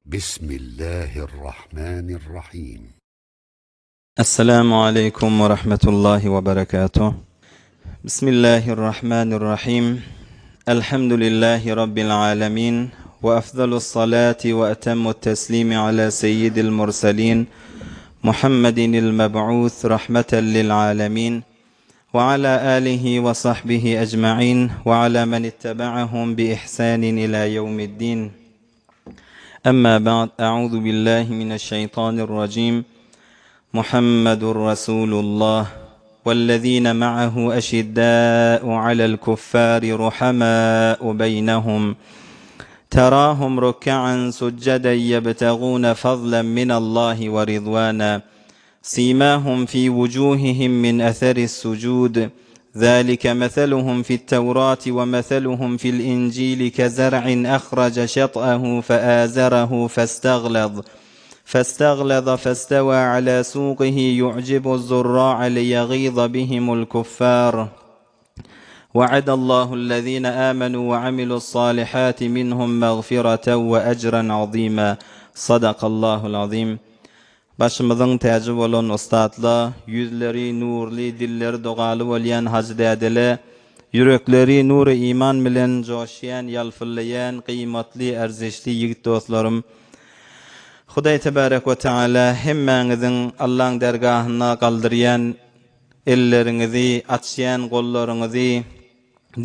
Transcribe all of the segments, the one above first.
Bismillahirrahmanirrahim. Esselamu aleýkum we rahmetullahi we berekatuh. Bismillahirrahmanirrahim. Elhamdülillahi rabbil alamin we afdalus salati we atammut teslimi ala seyyidil murselin Muhammedinil meb'us rahmeten lil alamin we ala alihi we sahbihi ecmaîn we ala men ittebaahum bi ihsanin ila yevmiddin. Emma ba'd, Eûzu billahi mineşşeýtanirrajim. Muhammedur Rasulullah wellezine ma'ahu eşiddâ'u alel kuffâri ruhamâ'u beynehum. Terâhum ruk'an succeden yebtegûne fazlen minallahi ve ridvâna. Simâhum fî vucûhihim min eseris sucûd. Zâlike meseluhum fi't-Tevâti ve meseluhum fi'l-İncîli kezer'in ehrace şet'ehu feâzerehu festaghlaz festaghlaza festevâ alâ sûqihi yu'cibu'z-zurrâ'a liyegîza bihimul-kuffâr. Wa'adallahu-llezîne âmenû ve amilu's-sâlihâti minhum mağfireten ve ecren azîmâ. Sadakallahul-azîm. Başymyzyň täji bolan ussatla, ýüzleri nurly, dilleri dogaly bolýan hajy dädele, ýürekleri nury iman bilen joşýan, ýalpyllaýan, gyýmatly, ärzeşli ýigit dostlarym! Hudaý tebarek we teala hemmäňiziň Allaň dergahynda galdyrýan elleriňizi, açýan gollaryňyzy,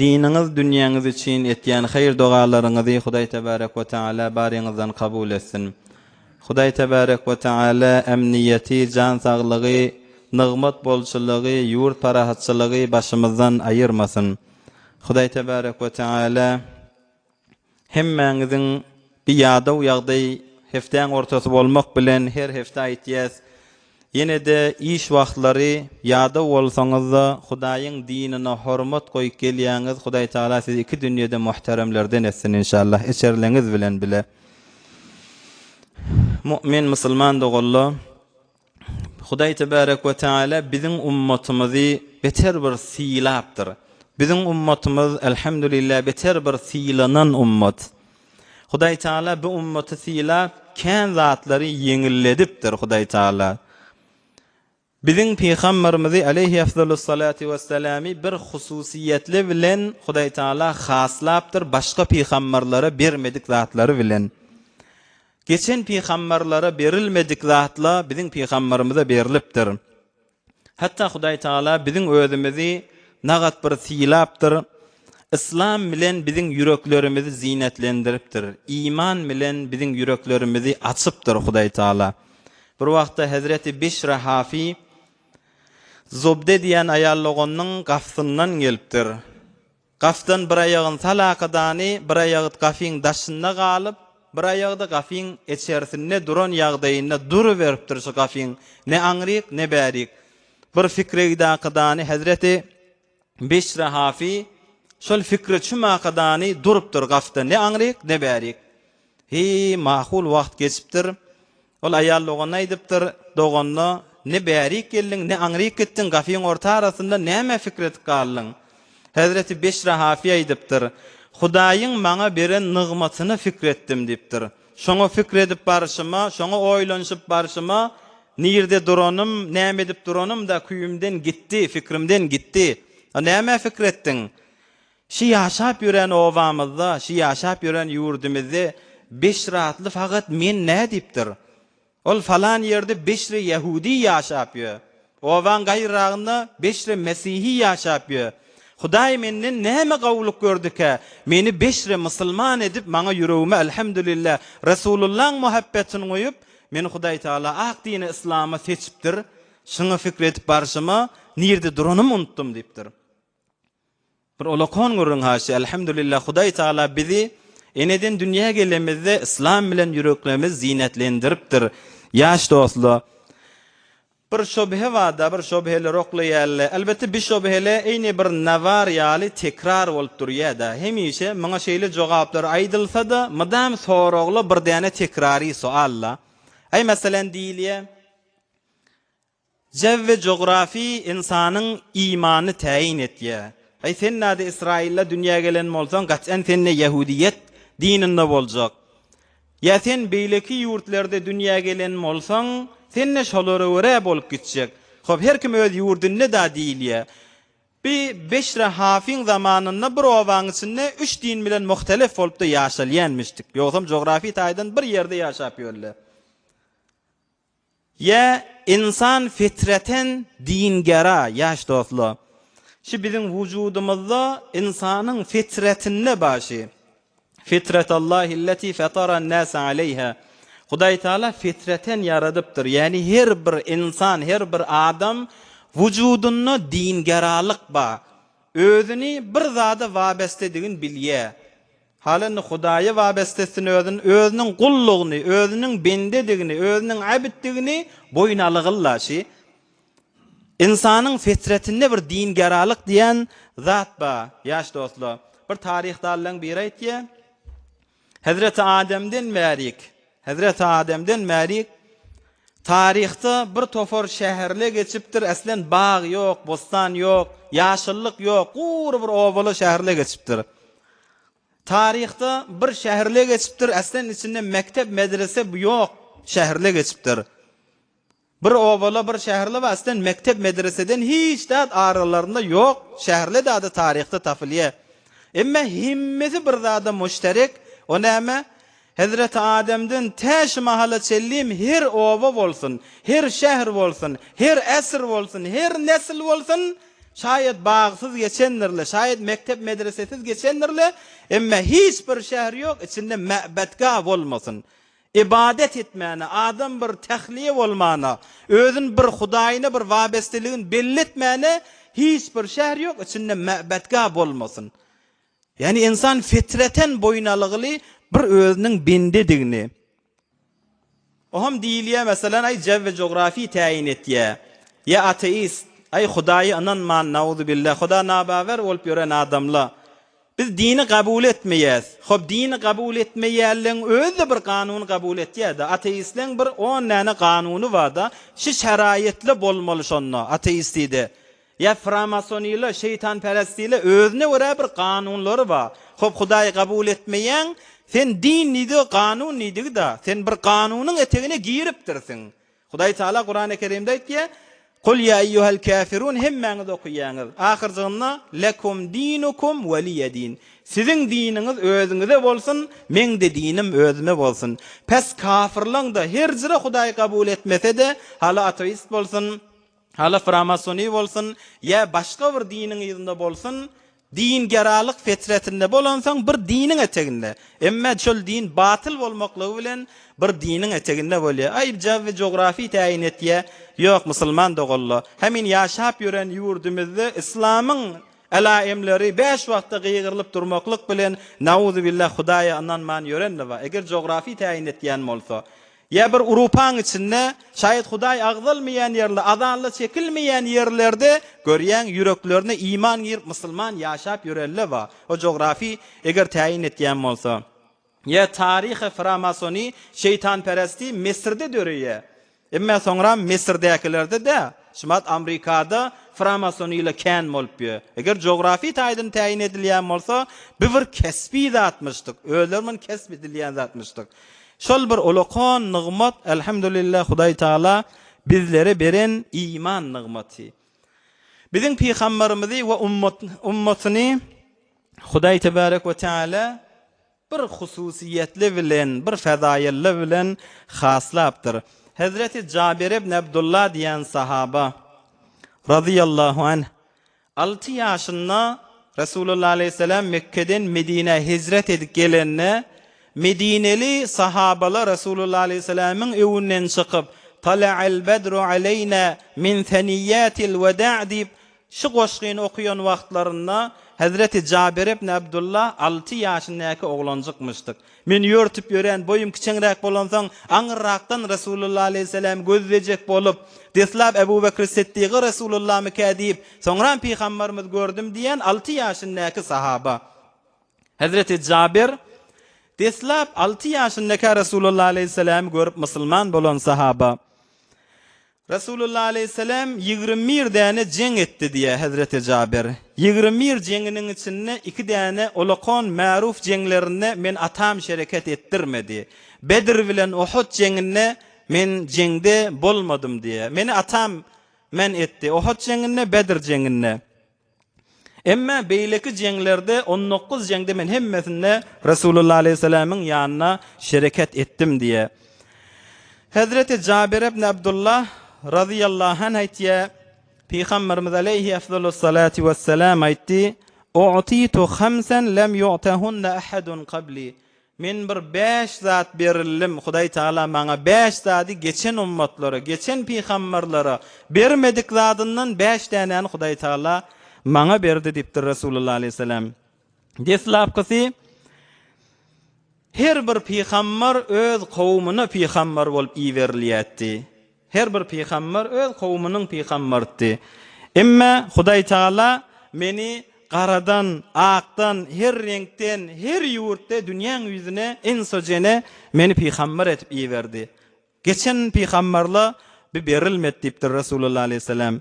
Diniňiz, dünýäňiz üçin etýän haýyr-dogalaryňyzy Hudaý Tebarek we Teala baryňyzdan kabul etsin. Hudaý Tebarek we Teala ämniýeti, jan saglygy, nygmat bolçulygy, ýurt parahatçylygy başymyzdan aýyrmasyn. Hudaý Tebarek we Teala Hemmäňiziň bi ýadaw ýagdaý hepdäň ortasy bolmak bilen her hepde aýtýas. Ýene-de iş wagtlary ýadaw bolsaňyzda Hudaýyň dinine hormat goýup gelýäňiz Hudaý Tagala sizi iki dünýede muhteremlerden etsin inşallah eçerleňiz bilen bile. Mu'min musulman doganlar. Hudaý tebarek we teala biziň ummatymyzy beter bir sylapdyr. Biziň ummatymyz elhamdülillah beter bir sylanan ummat. Hudaý Teala bu ummaty sylap kän zatlary ýeňilledipdir Hudaý Teala. Biziň pygamberimizi aleýhi efdalus salatu wesselamy bir hususyýetli bilen Hudaý Teala haslapdyr başga pygamberlere bermedik zatlary bilen. Geçen pygamberlere berilmedik zatla biziň pygamberimize berlipdir. Hatda Hudaý Tagala biziň özümizi nagat bir sylapdyr. Yslam bilen biziň ýüreklerimizi zinetlendiripdir. Iman bilen biziň ýüreklerimizi açypdyr Hudaý Tagala. Bir wagtda Hezreti Bişr Hafi Zubde diýen aýal doganynyň gapysyndan gelipdir. Gafdan bir aýagyn salakadany, bir aýagy gafyň daşynda galyp, bir aýagy-da gafyň içerisinde duran ýagdaýynda duruberipdir şu gafyň ne aňryk, ne bärik. Bir fikregidakadany hezreti Bişri Hafi şol fikre çümakadany durupdyr gafda ne aňryk, ne bärik. Hi, makul wagt geçipdir. Ol aýal doganyna aýdypdyr, Doganyna, ne bärik geldiň, ne aňryk gitdiň, gafyň orta arasynda nämä pikir edip galdyň? Hezreti Beşra Hafi aýdypdyr, Hudaýyň maňa beren nygmatyna pikir etdim diýipdir. Şoňa pikir edip barşyma, şoňa oýlanyşyp barşyma, nirde duranym, näme edip duranym-da küýümden gitdi, fikrimden gitdi. A nämä pikir etdiň? Şi ýaşap ýören obamyzda, şi ýaşap ýören ýurdumyzda beşratly fakat men nä diýipdir. Ol falan ýerde beşre ýehudi ýaşap ýö. Obaň gaýragynda beşre mesihi ýaşap ýö. Hudaý menden näme gowulyk gördükä, meni beşre musulman edip maňa ýüregime elhamdülillah Resulullaň muhabbetini guýup, meni Hudaý Tagala ak dini yslama seçipdir. Şuňa pikir edip barşyma nirde duranymy unutdym diýipdir. Bir ulakan gürrüň haşy Elhamdülillah Hudaý Tagala bizi eneden dünýä gelemizde yslam bilen ýüreklerimizi zinetlendiripdir. Ýaş dostlar bir şobhe barda bir şobheler oklaýarlar. Elbetde bi şobhele eýni bir nawar ýaly tekrar bolup durýada. Hemişe muňa şeýle jogaplar aýdylsada mydam soragla bir däne tekrary soalla. Aý meselen diýilýä. Jew we jografi ynsanyň imanyny täýin etýär. Aý sen nade Israýylda dünýä gelen bolsaň gaçan sende ýehudiýet dininde boljak. Ýa sen beýleki ýurtlarda dünýä gelen bolsaň, sen-de şolara görä bolup gitjek. Hop, her kim öz ýurdunda-da diýilýä. Bi Beşre Hafyň zamanynda bir obaň içinde üç din bilen muhtelef bolup-da ýaşalýanmişdik. Ýogsam jografiý taýdan bir ýerde ýaşap ýörler. Ýa ynsan fitreten dingera, ýaş dostlar. Şi biziň wujudymyzda ynsanyň fitretinde bar şi. Fitretallahi lleti fetaran-nase aleýha. Hudaý Taala fitreten ýaradypdyr. Ýagny her bir ynsan, her bir adam wujudynda dingeralyk bar. Özüni bir zada wabestedigini bilýär. Haly indi Hudaýa wabestesini özüni, özüniň gullugyny, özüniň bendedigini, özüniň abddigini boýun alygylla şi. Ynsanyň fitretinde bir dingeralyk diýen zat bar, ýaş dostlar. Bir taryhdanlaryň biri aýtýar, Hezreti Ademden bärik, Hezreti Ademden bärik taryhda bir topar şäherle geçipdir, eslen bag ýok, bossan ýok, ýaşyllyk ýok, gury bir obaly şäherle geçipdir. Taryhda bir şäherle geçipdir, eslen içinde mekdep, medrese ýok şäherle geçipdir. Bir obala bir şäherli bar aslen mekdep medreseden hiç zat aralarynda ýok şäherli zady taryhda tapylýa. Emme hemmesi bir zada muşterek o näme Hezreti Ademden tä şu mahala çenlim her oba bolsun her şäher bolsun her äsir bolsun her nesil bolsun şaýat bagsyz geçendirle şaýat mekdep medresesiz geçendirle emme hiç bir şäher ýok içinde mäbetga bolmasyn Ybadat etmäne, adam bir tähliýe bolmana, özün bir Hudaýyna bir wabesteligini belli etmäne hiç bir şäher ýok, içinde mäbetgah bolmasyn. Ýagny ynsan fitreten boýun alygyly bir özüniň bendedigini. Oham diýilýär, meselem, aý jebbe jografiý täýin etýär. Ýa ateist, aý Hudaýa ynanman, nauzubilla, Huda nabawer bolup ýören adamla. Biz dini kabul etmeýäs. Hop dini kabul etmeýänleň özi-de bir kanuny kabul etýä-de. Ateistleň bir on däne kanuny bar-da. Şi şeraýetli bolmaly şonda ateistide. Ýa framasonile, şeýtanperestile özüne görä bir kanunlary bar. Hop Hudaýy kabul etmeýäň, sen din diýdigi kanun diýdigi-da. Sen bir kanunyň etegine giripdirsiň. Hudaý Taala Kurany Kerimde aýtýar, Kul ýa eýýuhel käfirun hemmäňiz okaýaňyz. Ahyrjygynda lekum dinukum weliýe din. Siziň diniňiz özüňize bolsun, meň-de dinim özüme bolsun. Pes kafyrlaň-da her jyra Hudaý kabul etmese-de, hala ateist bolsun, hala framasoniý bolsun, ýa başga bir diniň yzynda bolsun, Dingeralyk fetretinde bolansoň bir diniň eteginde. Emme şol din batyl bolmaklygy bilen bir diniň eteginde bolýar. Aý jawwi jografiý täýin etýä. Ýok musulman doganla. Hemin ýaşap ýören ýurdumyzda islamyň älâemleri bäş wagtda gygyrylyp durmaklyk bilen nauzubillah Hudaýa ynanman ýören-de bar. Eger jografiý täýin etýän bolsa. Ýa bir urupaň içinde, şaýat Hudaý agzalmaýan ýerli, azanly çekilmeýän ýerlerde görýäň ýüreklerine iman girip musulman ýaşap ýörenle bar. O jografiý eger täýin etýän bolsa. Ýa taryhy framasoni, şeýtanperesti Mesirde döreýä. Emme soňram Mesirdäkilerde dä, şumat Amrikada framasonile kän bolup ýö. Eger jografiý taýdan täýin edilýän bolsa, bi bir kesbi zatmyşdyk. Özleri muny kesp edilýän zatmyşdyk. Şol bir ulakan nygmat Elhamdülillah Hudaý Taala bizlere beren iman nygmaty. Biziň pygambarymyzy we ummatyny Hudaý Tebarek we Teala bir hususyýetli bilen, bir fezaýylly bilen haslapdyr. Hezreti Jabir ibn Abdullah diýen sahaba razyýallahu anh Alty ýaşynda Resulullah aleýhissalam Mekgeden Medinä hijret edip gelende, medineli sahabalar Resulullah aleýhissalamyň öwünden çykyp, Tala'al bedru aleýna min seniýýatil weda' diýip, şu goşgyny okaýan wagtlarynda Hezreti Jabir ibn Abdullah alty ýaşyndaky oglanjykmyşdyk. Men ýörtüp ýören, boýum kiçeňräk bolansoň, aňyrrakdan Resulullah aleýhissalamy gözlejek bolup, deslap Ebu Bekri Siddigy Resulullahmykä diýip, soňram Pygambarymyzy gördüm diýen alty ýaşyndaky sahaba. Hezreti Jabir, deslap alty ýaşyndaka Resulullah aleýhissalamy görüp musulman bolan sahaba. Resulullah aleýhissalam 21 däne jeň etdi diýýär hezreti Jaber. 21 jeňiniň içinde iki däne ulakon märuf jeňlerinde men atam şereket etdirmedi. Bedr bilen Uhud jeňinde men jeňde bolmadym diýýär. Meni atam men etdi Uhud jeňinde, Bedr jeňinde. Emma beýleki jeňlerde 19 jeňde men hemmesinde Resulullah aleýhissalamyň ýanyna şereket etdim diýýär. Hezreti Jabir ibn Abdullah razyýallahu anh aýtýar, Pygamberimiz aleýhi efdalus salatu wessalam aýtdy, U'titu hamsan lem yu'tahunna ahadun qabli. Men bir bäş zat berildim, Hudaý Tagala maňa bäş zady geçen ummatlara, geçen pygamberlere bermedik zadyndan bäş dänäni Hudaý Tagala maňa berdi diýipdir Resulullah aleýhissalam. Deslapkysy, her bir pygamber öz kowumyna pygamber bolup iberilýärdi. Her bir pygamber öz kowumynyň pygamberidi. Emme Hudaý Tagala meni garadan, akdan, her reňkden, her ýurtda dünýäň ýüzüne enso-jene meni pygamber edip iberdi. Geçen pygamberla bi berilmedi diýipdir Resulullah aleýhissalam.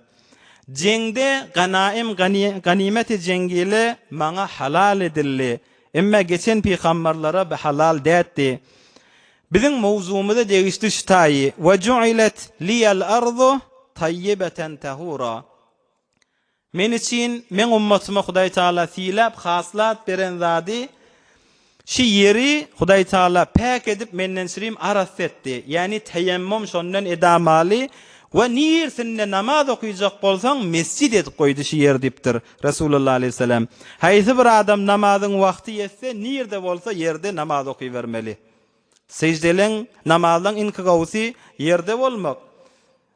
Jeňde ganaim ganimeti jeňgile maňa halal edildi. Emme geçen pygamberlara bi halal dätdi. Biziň mowzugymyza degişli şu taýy, Ve ju'ilet liyel ardu tayyibeten tahura. Men üçin, meň ummatyma Hudaý Tagala sylap, haslat beren zady, şi ýeri Hudaý Tagala päk edip menden şirim arassa etdi. Ýagny teýemmum şondan edamaly we nirsinde namaz okyjak bolsaň mesjid edip goýdy şi ýeri diýipdir Resulullah aleýhissalam. Haýsy bir adam namazyň wagty ýetse nirde bolsa ýerde namaz okybermeli. Seždeleň, namazlaň iňki gowusy ýerde bolmak.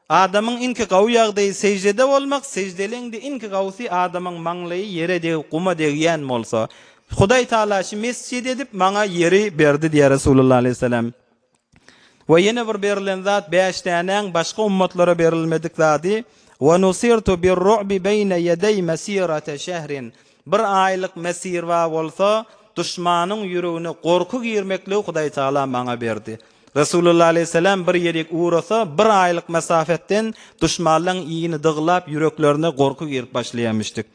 Adamyň iňki gawy ýagdaýy seždede bolmak, seždeleňde iňki gowusy adamyň maňlaýy ýere degip guma degýän bolsa. Hudaý Taala şi mesjid edip maňa ýeri berdi diýýär Resulullah aleýhissalam. We ýene bir berilen zat bäş dänäň başga ummatlara berilmedik zady, We nusirtu bir-ru'bi beýne ýedeý mesirate şehrin. Bir aýlyk mesir bar bolsa, duşmanyň ýüregine gorky girmekligi Hudaý Tagala maňa berdi. Resulullah aleýhissalam bir ýerik ugrasa, bir aýlyk mesafetden duşmanlaň iýini dyglap ýüreklerine gorky girip başlaýamyşdyk.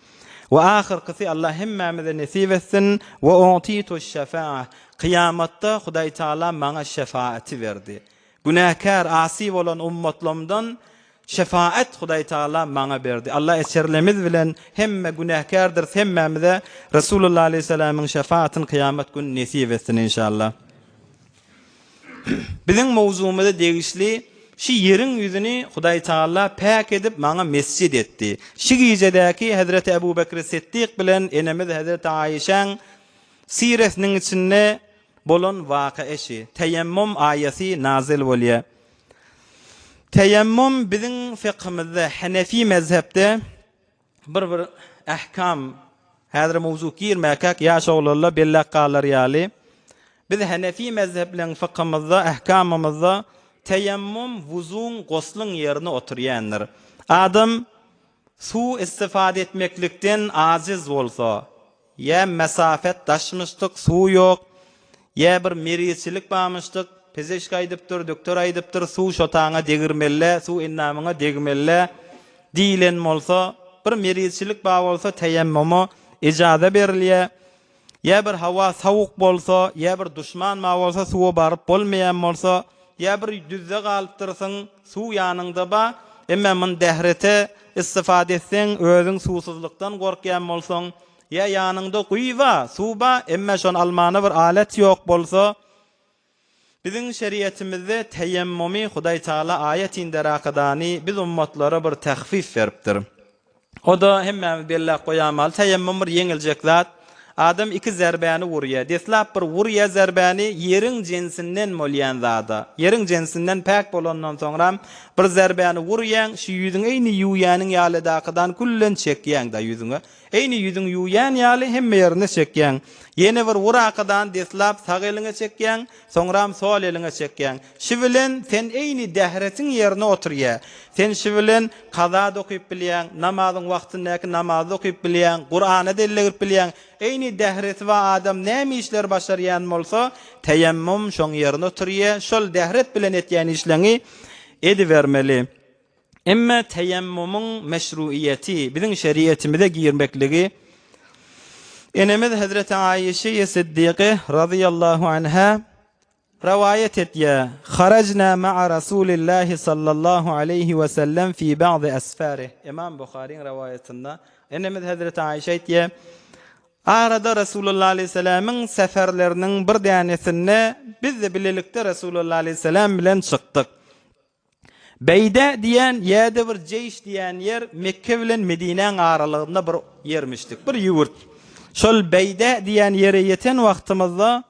We ahyrkysy Allah hemmämize nesip etsin, We u'titu-şşefaa, kyýamatda Hudaý Tagala maňa şefaaty berdi. Günäkär, asy bolan ummatlamdan Şefaat Hudaý Tagala maňa berdi. Allah eçerlemiz bilen hemme günäkärdiris hemmämize Resulullah aleýhissalamyň şefaatyn kyýamat gün nesip etsin inşallah. Biziň mowzugymyza degişli şi ýeriň ýüzüni Hudaý Tagala päk edip maňa mesjid etdi. Şi gijedäki Hezreti Ebu Bekri Siddik bilen enemiz Hezreti Aişäň siresiniň içinde bolan waka eşi. Teýemmum aýaty nazyl bolýar. Teýemmum biziň fikhymyzda, henefi mezhepde bir bir ähkam, häzir mowzuk girmäkäk ýaş oglanlar belläp galar ýaly, biz henefi mezhepleň fikhymyzda, ähkamymyzda teýemmum wuzuň, gosluň ýerine oturýandyr. Adam suw istifade etmeklikden ajiz bolsa, Ýa mesafet daşmyşdyk, suw ýok, ýa bir merizçilik barmyşdyk, pezişk aýdypdyr, dökter aýdypdyr, suw şo taňa degirmeli, suw endamyňa degmeli diýlen bolsa, bir merizçilik bar bolsa teýemmuma ijaza berilýär. Ýa bir hawa sowuk bolsa, ýa bir duşman bar bolsa, suwa baryp bolmaýan bolsa, ýa bir düzde galypdyrsyň, suw ýanyňda bar, emma muny dährete istifade etseň, özüň suwsuzlykdan gorkýan bolsaň, ýa ýanyňda guýy bar, suw bar, emma şony almana bir alet ýok bolsa, biziň şeriatimizde teýemmumy Hudaý Tagala aýat inderakadany biz ummatlara bir tehfif beripdir. O-da hemmämiz belläp goýamaly, teýemmum bir ýeňiljek zat. Adam iki zerbäni urýar. Deslap bir urýar zerbäni ýeriň jensinden bolýan zada. Ýeriň jensinden päk bolandan soňram bir zerbäni urýaň, şu ýüzüň eýni ýuwýanyň ýalydakydan küllen çekýäň-da ýüzüňe. Eýni ýüzüň ýuwýan ýaly hemme ýerine çekýäň. Ýene bir urakadan deslap sag eliňe çekýäň, Soňram sol eliňe çekýäň. Şi bilen sen eýni dähretiň ýerine oturýa. Sen şi bilen kaza da okyp bilýäň, namazyň wagtyndaky namazy da okyp bilýäň, Kurana da ellegirip bilýäň. Eýni dähreti bar adam näme işler başarýan bolsa, teýemmum şoň ýerine oturýa. Şol dähret bilen etýän işleňi edibermeli. Emma teýemmumyň meşruiýeti, biziň şeriýetimize girmekligi enemiz hezreti Aişeýe Siddiqe razyýallahu anha rowaýat etýär, Harajna ma'a Rasulillahi sallallahu aleýhi we sellem fi ba'dy asfarih. Ymam Buharyň rowaýatynda enemiz hezreti Aişe aýtýar, Arada Resulullah aleýhissalamyň seferleriniň bir dänesinde biz-de bilelikde Resulullah aleýhissalam bilen çykdyk. Beýde diýen ýa-da bir Jeýş diýen ýer Mekge bilen Medinäň aralygynda bir ýermişdik, bir ýurt. Şol Beýde diýen ýere ýeten wagtymyzda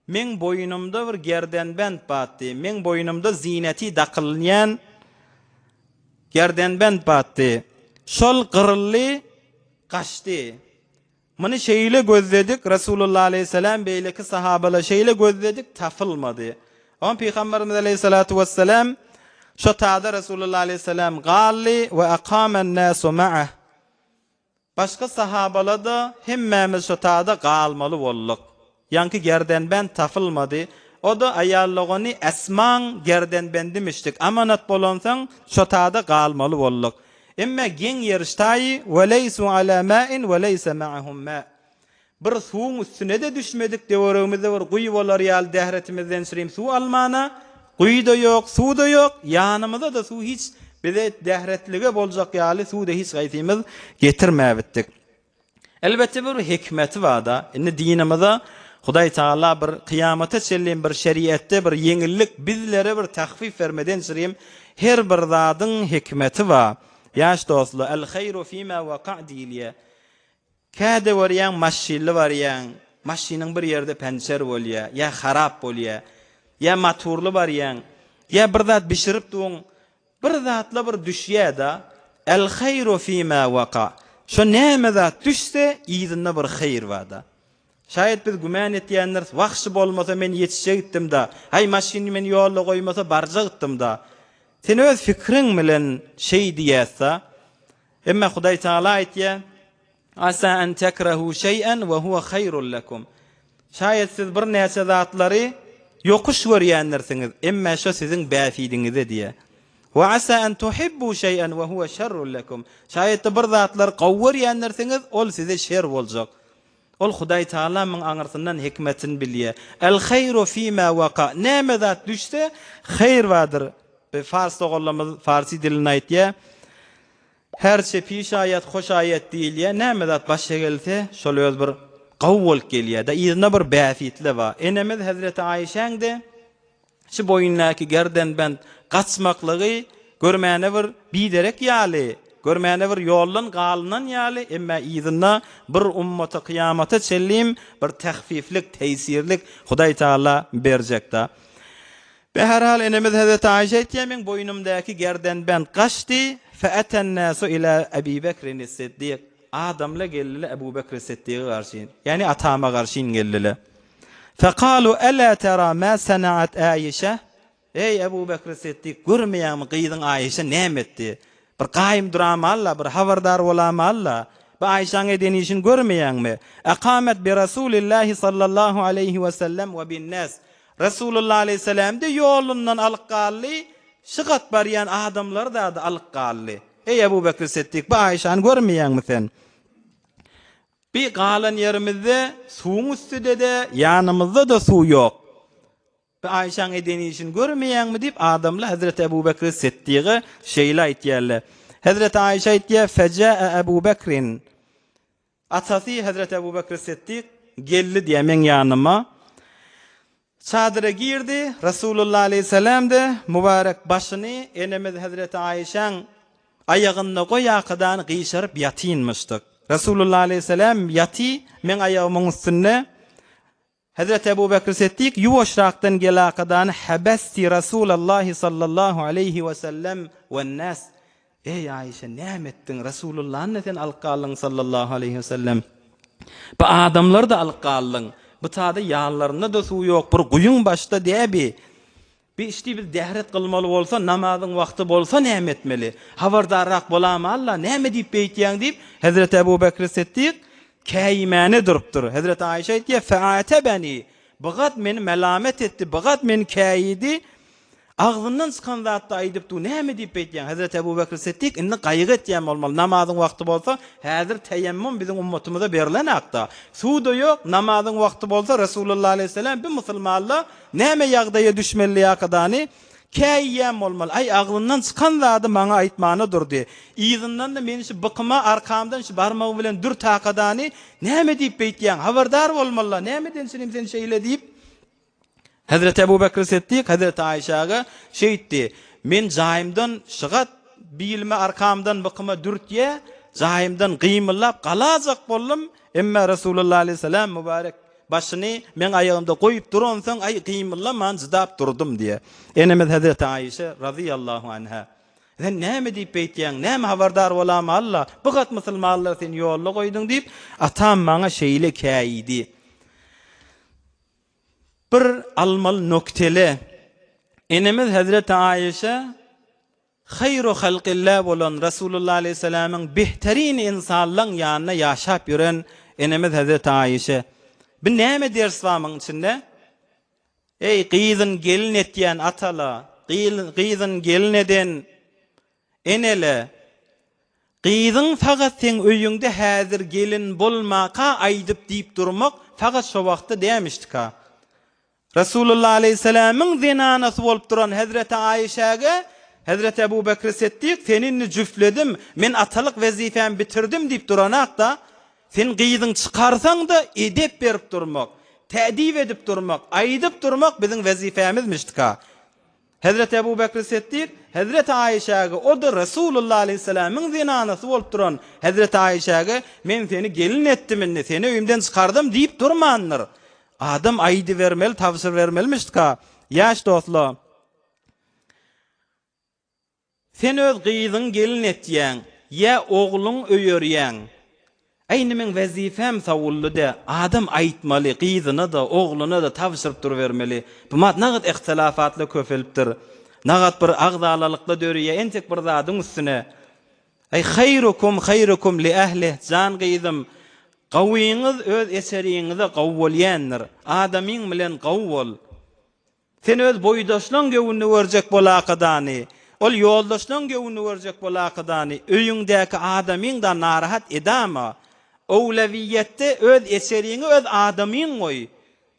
meň boýnumda bir gerdenbent batdy. Meň boýnumda zineti dakylynýan gerdenbent batdy. Şol gyryldy, gaçdy. Muny şeýle gözledik, Resulullah aleýhissalam beýleki sahabalar şeýle gözledik, tapylmady. Oňa Pygamberimiz aleýhissalatu wessalam şo tada Resulullah aleýhissalam galdy we akamen nasu ma'ah. Başga sahabalar-da hemmämiz şo tada galmaly bolduk. Ýaňky gerdenbent tapylmady. O-da aýal dogany Esmaň gerdenbendimişdik. Amanat bolansoň, şo tada galmaly bolduk. Emme geň ýeri ştaýy, Ve leýsu alâ mâin ve leýse ma'ahum mâ. Bir suwuň üstüne-de düşmedik, töweregimizde bir guýy bolar ýaly dähretimizden çirim suw almana, guýy-da ýok, suw-da ýok, ýanymyzda-da suw hiç, bize dähretlige boljak ýaly suw-da hiç haýsymyz getirmäbitdik. Elbetde bir hikmeti barda. Indi dinimize Hudaý Tagala bir kyýamata çenli bir şeriatda bir ýeňillik bizlere bir tahfif bermeden çyrim her bir zadyň hikmeti bar. Ýaş dostlar, el haýru fima waka diýilýär. Käde görýäň maşynly barýaň, maşynyň bir ýerde pençer bolýar, ýa harap bolýar, ýa maturly barýaň, ýa bir zat bişirip duň, Bir zatla bir düşýä-da, El haýru fima waka. Şo näme zat düşse, yzynda bir haýyr bar-da. Şaýat biz gümän etýändiris, Wah, şu bolmasa men ýetişjekdim-da, haý, maşyny men ýolda goýmasa barjakdym-da. Sen öz pikiriň bilen şeý diýýäs-da. Emma Hudaý Tagala aýtýar, Asa en tekrahu şeý'en we huwe haýrun lekum. Şaýat siz birnäçe zatlary ýokuş görýändirsiňiz, emme şo siziň bähbidiňize diýýär. We asa en tuhibbu şeý'en we huwe şerrun lekum. Şaýatda bir zatlary gowy görýändirsiňiz, ol size şer boljak. Ol Hudaý Tagala muň aňyrsyndan hikmetini bilýär. El haýru fima waka. Näme zat düşse, haýyr bardyr. Bir fars doganlarymyz farsi dilinde aýtýar. Herçe piş aýat, hoş aýat diýilýär, näme zat başa gelse, şol öz bir gowy bolup gelýär-de, yzynda bir bähbitli bar. Enemiz hezreti Aýşäň-de şu boýundaky gerdenbent gaçmaklygy görmäne bir biderek ýaly, görmäne bir ýoldan galynan ýaly, emme yzynda bir ummata kyýamata çenlim bir tehfiflik, teýsirlik Hudaý Tagala berjek-de. Beherhal enemiz hezreti Aýşe aýtýar, meň boýnumdaky gerdenbent gaçdy, Fe'eten-nasu ila Ebi Bekrin-is-Siddik, adamlar geldiler Ebu Bekri Siddige garşy, ýagny atama garşyn geldiler. Fekalu ela tera ma sena'at Aişe, Eý Ebu Bekri Siddik, görmeýäňmi gyzyň Aişe näme etdi? Bir gaýym duramaly-la, bir habardar bolamaly-la. Bu Aişaň eden işini görmeýäňmi? Ekamet bi Rasulillahi sallallahu aleýhi we sellem we bin-nas, Resulullah aleýhissalam-da ýolundan alyp galdy, şygat barýan adamlary-da alyp galdy. Eý, Ebu Bekri Siddik, bu Aýşany görmeýäňmi sen? Bi galan ýerimizde suwuň üstüde-de, ýanymyzda-da suw ýok. Bu Aýşaň eden işini görmeýäňmi diýip, adamlar hezreti Ebu Bekri Siddige şeýle aýtýarlar. Hezreti Aýşa aýtýar, Fejäe Ebu Bekrin. Atasy hezreti Ebu Bekri Siddik geldi diýýär meň ýanyma. Çadyra girdi, Resulullah aleýhissalam-da mübärek başyny enemiz hezreti Aýşäň aýagynda goýakadan gyşaryp ýatynmyşdyk. Resulullah aleýhissalam ýaty meň aýagymyň üstünde. Hezreti Ebu Bekr Siddik ýuwaşrakdan gelakadany Habesti Rasulallahi sallallahu aleýhi we sellem we-n-nas Eý, Aişe, näme etdiň? Resulullany-da sen alyp galdyň sallallahu aleýhi we sellem. Bu adamlary-da alyp galdyň. Bu tada ýanlarynda-da suw ýok, bir guýyň başda däbi. Bi işdi biz dähret kylmaly bolsa, namazyň wagty bolsa näme etmeli? Habardarrak bolamalla, näme diýip beýtýäň diýip, hezreti Ebu Bekri Siddik käýimäne durupdyr. Hezreti Aýşe aýtýar, Fe'atebeni, bu gat meni melamet etdi, bu gat meni käýidi. Agzyndan çykan zatda aýdyp dur, näme diýip beýtýäň? Hezreti Ebu Bekr Siddik indi gaýgy etýän bolmaly, namazyň wagty bolsa, häzir teýemmum biziň ummatymyza berlenakda. Suw-da ýok, namazyň wagty bolsa Resulullah aleýhissalam bi musulmanla näme ýagdaýa düşmeli ýakadany käýýän bolmaly. Aý agzyndan çykan zady maňa aýtmana durdy. Yzyndan-da meni şu bykyma arkamdan şu barmagy bilen dürt hakadany näme diýip beýtýäň? Habardar bolmaly-la, nämeden çynym sen şeýle diýip Hezreti Ebu Bekr Siddik Hezreti Aýşaga şeýtdi, Men jaýymdan şygat bilime arkamdan bykyma dürtýä, jaýymdan gymyldap galajak boldum, emma Resulullah aleýhissalam mübarek başyny meň aýagymda goýup duransoň aý gymyldaman jydap durdum diýýär. Enemiz Hezreti Aýşe razyýallahu anha. Sen näme diýip beýtýäň, näme habardar bolama Alla, bu gat musulmanlar seni ýolda goýduň diýip, atam maňa şeýle käýidi. Bir almaly noktele, enemiz Hezreti Aýşe haýru halkillah bolan Resulullah aleýhissalamyň behterin ynsanlaň ýanynda ýaşap ýören enemiz Hezreti Aýşe. Bu näme ders bar muň içinde? Eý, gyzyn gelin etýän atala, gyzyn gelin eden Enele, gyzyň fakat seň öýüňde häzir gelin bolmaka aýdyp diýip durmak fakat şo wagtda dämişdika. Resulullah aleýhissalamyň zenanasy bolup duran hezreti Aişäge hezreti Ebu Bekri Setdik seni indi jüfledim, men atalyk wezifämi bitirdim diýip duranakda, sen gyzyň çykarsaň-da edep berip durmak, tädip edip durmak, aýdyp durmak biziň wezifämizmişdika. Hezreti Ebu Bekri Setdik, Hezreti Aişäge, o-da Resulullah aleýhissalamyň zenanasy bolup duran Hezreti Aişäge, Men seni gelin etdim indi, seni öýümden çykardym diýip durmandyr. Adam aýdybermeli, tabşyrybermelimişdika. Ýaş dostlar! Sen öz gyzyňy gelin etýäň, ýa ogluň öýerýäň. Äý indi meň wezipem sawully-dä, adam aýtmaly, gyzyna-da, ogluna-da tabşyryp durubermeli. Bu mat nagat ihtilafatla köpelipdir. Nagat bir agzalalykla döreýä entek bir zadyň üstüne. Äý haýrukum haýrukum li ählih, jan gyzym, gawyňyz öz eseriňize gawy bolýandyr. Adamyň bilen gawy bol. Sen öz boýdaşlaň göwnüni görjek bolakadany, ol ýoldaşlaň göwnüni görjek bolakadany, öýüňdäki adamyň-da narahat edama. Owlewiýetde öz eseriňi öz adamyň goý.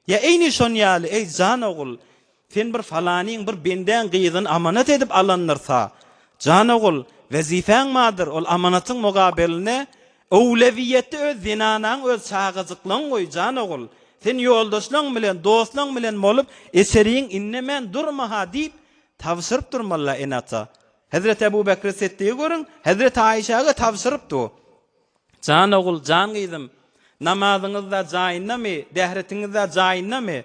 Ýa eýni şon ýaly, eý, jan ogul, sen bir falanyň, bir bendäň gyzyny amanat edip alandyrsa, jan ogul, wezifäň bardyr, ol amanatyň mugabeline Öwlewiýetde öz zenanaň, öz çagajyklaň goý, jan ogul. Sen ýoldaşlaň bilen, dostlaň bilen bolup, eseriň innemän durma-ha diýip, tabşyryp durmaly-la ene-ata. Hezreti Ebu Bekri Setdigi görüň, Hezreti Aýşäge tabşyryp dur. Jan ogul, jan gyzym, namazyňyz-da jaýyndamy, dähretiňiz-de jaýyndamy?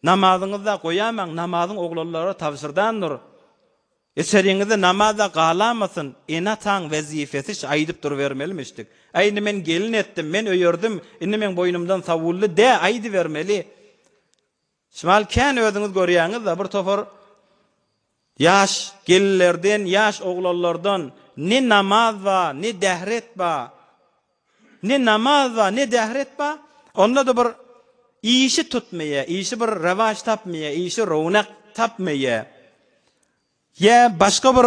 Namazyňyzda goýamaň, namazyň oglanlara tabşyrdandyr. Içeriňizde namaz-da galamasyn, ene-ataň wezipesi ş aýdyp durubermelimişdik. Äý indi men gelin etdim, men öýerdim, indi meň boýnumdan sawully dä aýdybermeli. Şmal kän özüňiz görýäňiz-de bir topar ýaş gelinlerden, ýaş oglanlardan ne namaz ba, ne dähret ba. Ne namaz bar, ne dähret bar. Onda-da bir işi tutmaýar, işi bir rewaç tapmaýar, işi rownak tapmaýar. Ýa başga bir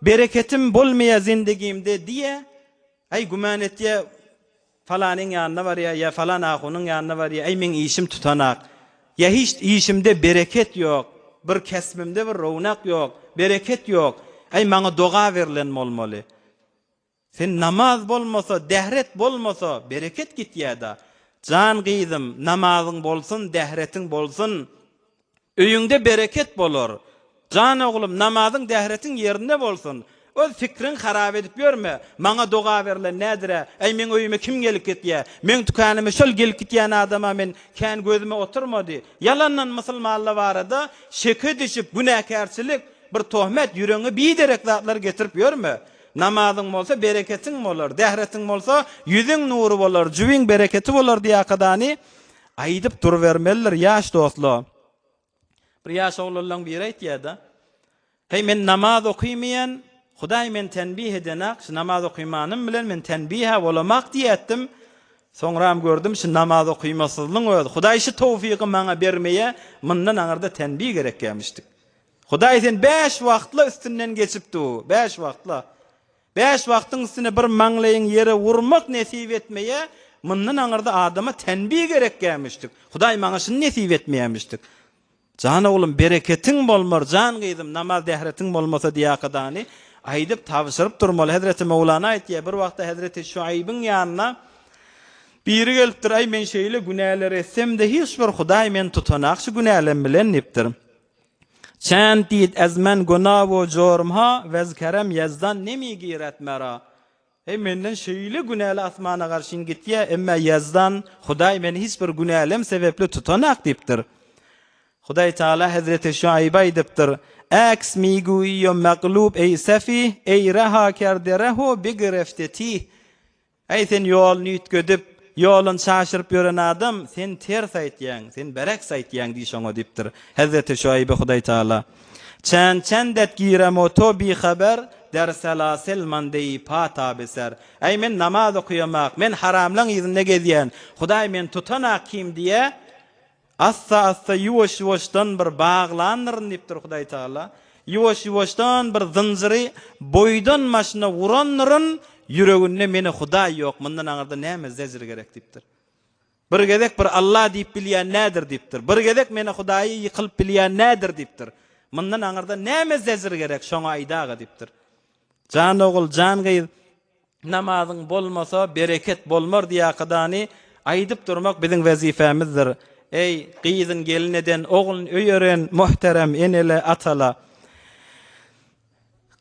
bereketim bolmaýar zindigimde diýýär. Aý güman etýär, falanyň ýanyna barýar, ýa falan ahunyň ýanyna barýar, aý meň işim tutanak. Ýa hiç işimde bereket ýok, bir kesbimde bir rownak ýok, bereket ýok. Aý maňa doga berlen bolmaly. Sen namaz bolmasa, dähret bolmasa, bereket gitýäda. Jan gyzym, namazyň bolsun, dähretiň bolsun. Öýüňde bereket bolar. Jan oglum, namazyň, dähretiň ýerinde bolsun. Öz pikriň harap edip ýörme. Maňa doga berlen nädirä? Äý meň öýüme kim gelip gitýä? Meň tükanyma şol gelip gitýän adama men kän gözüme oturmady. Ýalandan musulmanlar barada şeke düşüp günäkärçilik, bir tohmet, ýüregiňe biderek zatlar getirip ýörme. Namazyň bolsa bereketiň bolar, dähretiň bolsa ýüzüň nury bolar, jübiň bereketi bolar diýakadany aýdyp durubermelidir ýaş dostla. Bir ýaş oglanlaň biri aýtýada, Heý men namaz okymaýan, Hudaý meni tenbih edenak, şu namaz okymanym bilen men tenbih-ä bolamak diýätdim, soňram gördüm şu namaz okymasyzlyň özi, Hudaý şu towfygy maňa bermeýä, mundan aňyrda tenbih gerekýämişdik. Hudaý sen bäş wagtla üstünden geçip du, bäş wagtla. Bäş wagtyň üstüne bir maňlaýyň ýere urmak nesip etmeýä, mundan aňyrda adama tenbih gerekkämişdik. Hudaý maňa şuny nesip etmeýämişdik. Jan oglum bereketiň bolmar, jan gyzym namaz dähretiň bolmasa diýakadany aýdyp tabşyryp durmaly. Hezreti Möwlana aýtýar, bir wagtda Hezreti Şuaýbyň ýanyna biri gelipdir, Aý men şeýle günäler etsem-de hiç bir Hudaý meni tutanak şu günälem bilen diýipdir. Çend diýd ez men guna wo jormha wez kerem Ýezdan nemi giret mera. Eý menden şeýle günäli asmana garşyn gitýä, emme Ýezdan, Hudaý meni hiç bir günälem sebepli tutanak diýipdir. Hudaý Tagala Hezreti Şuaýba aýdypdyr, Äks miguýo meglub eý sefih, eý reha kerde reho bigirefte tih. Äý, sen ýoluny üýtgedip, ýoluny çaşyryp ýören adam, sen ters aýtýaň, sen bereks aýtýaň diý şoňa diýipdir. Hezreti Şuaýbe Hudaý Tagala, Çen çendet giremo to bihaber, der selasel mandeýi pa ta beser. Äý, men namaz okaýamak, men haramlaň yzynda gezýän, Hudaý meni tutanak kim diýä, Assa-assa, ýuwaş-ýuwaşdan bir baglandyryn diýipdir Hudaý Tagala. Ýuwaş-ýuwaşdan bir zynjyry boýdan başyna urandyryn, ýüreginde meni Hudaý ýok, mundan aňyrda näme zejr gerek diýipdir. Bir gezek bir Alla diýip bilýän nädir diýipdir. Bir gezek meni Hudaýa ýykylyp bilýän nädir diýipdir. Mundan aňyrda näme zejr gerek, şoňa aýdaga diýipdir. Jan ogul, jan gyz, Namazyň bolmasa, bereket bolmar diýakadany aýdyp durmak biziň wezipemizdir. Eý, gyzyn gelin eden, oglun öýeren muhterem enele, atala!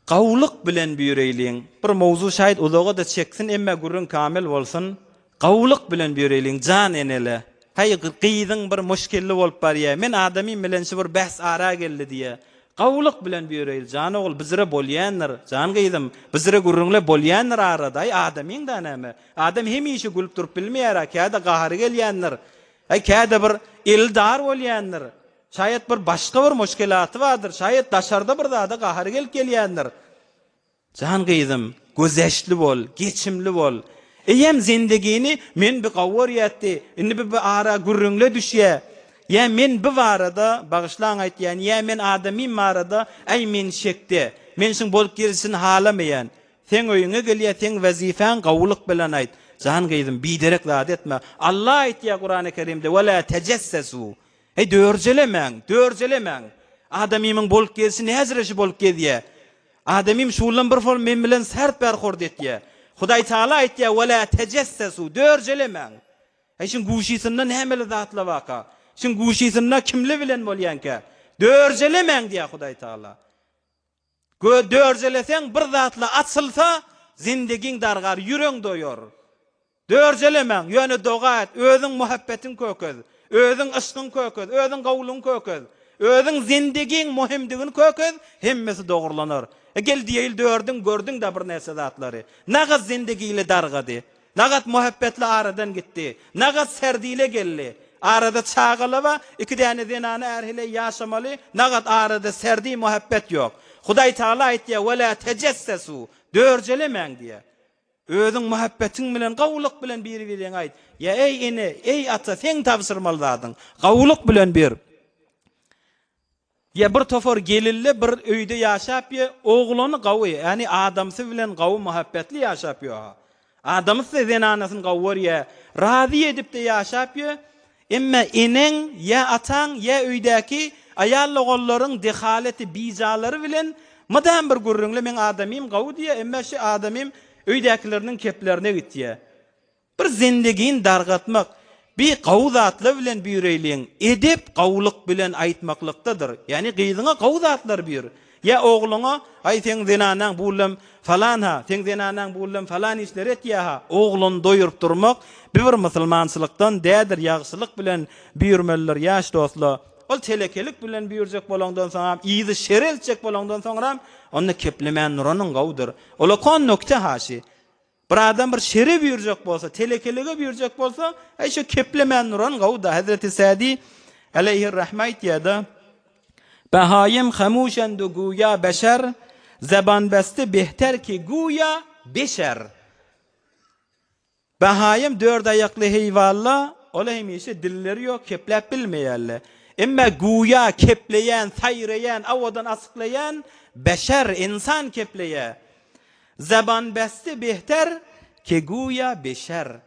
Gawulyk bilen büreýliň. Bir mowzu şaýt uzaga-da çeksin, emme gürrüň kamil bolsun. Gawulyk bilen büreýliň, jan enele! Häý, gyzyň bir muşkilli bolup barýa. Men adamym bilen şu bir bäs ara geldi diýýä. Gawulyk bilen büreýli, jan ogul, bizire bolýandyr. Jan gyzym, bizire gürrüňle bolýandyr arada. Aý, adamyň-da näme? Adam hemişe gülüp durup bilmeýär-ä, käde gahary gelýändir. Aý, käde bir eli dar bolýandyr. Şaýat bir başga bir muşkilaty bardyr. Şaýat daşarda bir zada gahary gelip gelýändir. Jan gyzym, gözeşli bol, geçimli bol. Eýýäm zendigini men bi gawy görýätdi, indi bi bi ara gürrüňle düşýä. Ýa men bi barada, bagyşlaň aýtýan, ýa men adamym barada, äý men şekde, men şuň bolup gelişini halamaýan. Seň öýüňe gelýä, seň wezifäň gawulyk bilen aýt. Jan gyzym, biderek zat etme. Alla aýtýa Kurany Kerimde, Ve la tejessesû. Heý, dörjelemäň, dörjelemäň. Adamymyň bolup gelşi näzire şu bolup gezýä. Adamym şuldan bir fol men bilen sert berhord etýä. Hudaý Taala aýtýa, Ve la tejessesû, dörjelemäň. Heý, şuň guşysynda nämeli zatla baka? Şuň guşysynda kimle bilen bolýanka? Dörjelemäň diýä Hudaý Taala. Gö dörjeleseň bir zatla açylsa, zindigiň dargar, ýüreň doýar. Dörjelemäň, ýöne doga et, özüň muhabbetiň kökez, özüň yşkyň kökez, özüň gowulygyň kökez, özüň zindigiň muhimdigini kökez, hemmesi dogurlanar. E gel diýeýli dördüň, gördüň-dä birnäçe zatlary. Nagat zindigili dargady. Nagat muhabbetli aradan gitdi. Nagat serdile geldi. Arada çagala bar, iki däne zenany är-heleý ýaşamaly, nagat arada serdi muhabbet ýok. Hudaý Tagala aýtýar, Ve la tejessesû, dörjelemäň diýýär. Özüň muhabbetiň bilen, gowulyk bilen biri-biriňe aýt. Ýa eý ene, eý ata, seň tabşyrmaly zadyň, gowulyk bilen bir. Ýa bir topar gelinle bir öýde ýaşap ýa oglany gawy, ýagny adamsy bilen gawy muhabbetli ýaşap ýoha. Adamysy zenanasyny gawy görýä, razy edipde ýaşap ýö, emme eneň ýa ataň ýa öýdäki aýal ogollaryň dehaleti bijalary bilen mydam bir gürrüňle meň adamym gawy diýä, emme şi adamym öýdäkileriniň keplerine gitýä. Bir zendigini dargatmak, bi gawy zatlar bilen büreýliň, edep gawulyk bilen aýtmaklykdadyr. Ýagny gyzyňa gawy zatlar büýr. Ýa ogluňa, aý seň zenanaň bulam falan-ha, seň zenanaň bulam falan işleri etýä-ha, ogluny doýuryp durmak bi bir musulmançylykdan dädir, ýagşylyk bilen büýürmelidir ýaş dostla. Ol telekelik bilen büýürjek bolaňdan soňam, yzy şere eltjek bolaňdan soňram, onda keplemän duranyň gawudyr. Olakon nokte haşy. Bir adam bir şere buýurjak bolsa, telekelige buýurjak bolsa, äý şo keplemän duran gowy-da. Hezreti Sädi aleýhir-rahme aýtýar-da, Behaýym hamuşendu guýa beşer, zeban beste behter ki guýa beşer. Behaýym dört aýakly heýwanla, ola hemişe dilleri ýok, kepläp bilmeýärler. Emme güýä kepleýän, saýraýan, awadan asyklaýan beşer, ynsan kepleýär. Zeban beste behter, ke güýä beşer.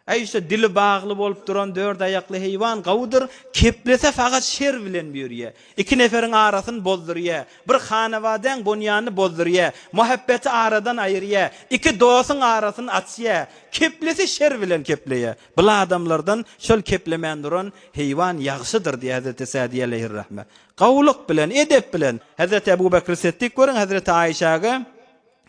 Äý şu dili bagly bolup duran dört aýakly heýwan gawudyr, keplese fakat şer bilen bürýä. Iki neferiň arasyny bozdurýa. Bir hanawadäň bonýanyny bozdurýa. Muhabbeti aradan aýyrýa. Iki dosuň arasyny açýa. Keplese şer bilen kepleýä. Bul adamlardan şol keplemän duran heýwan ýagşydyr diýýär Hezreti Sädi aleýhirrahme. Gawulyk bilen, edep bilen. Hezreti Ebu Bekri Setdik görüň Hezreti Aýşäge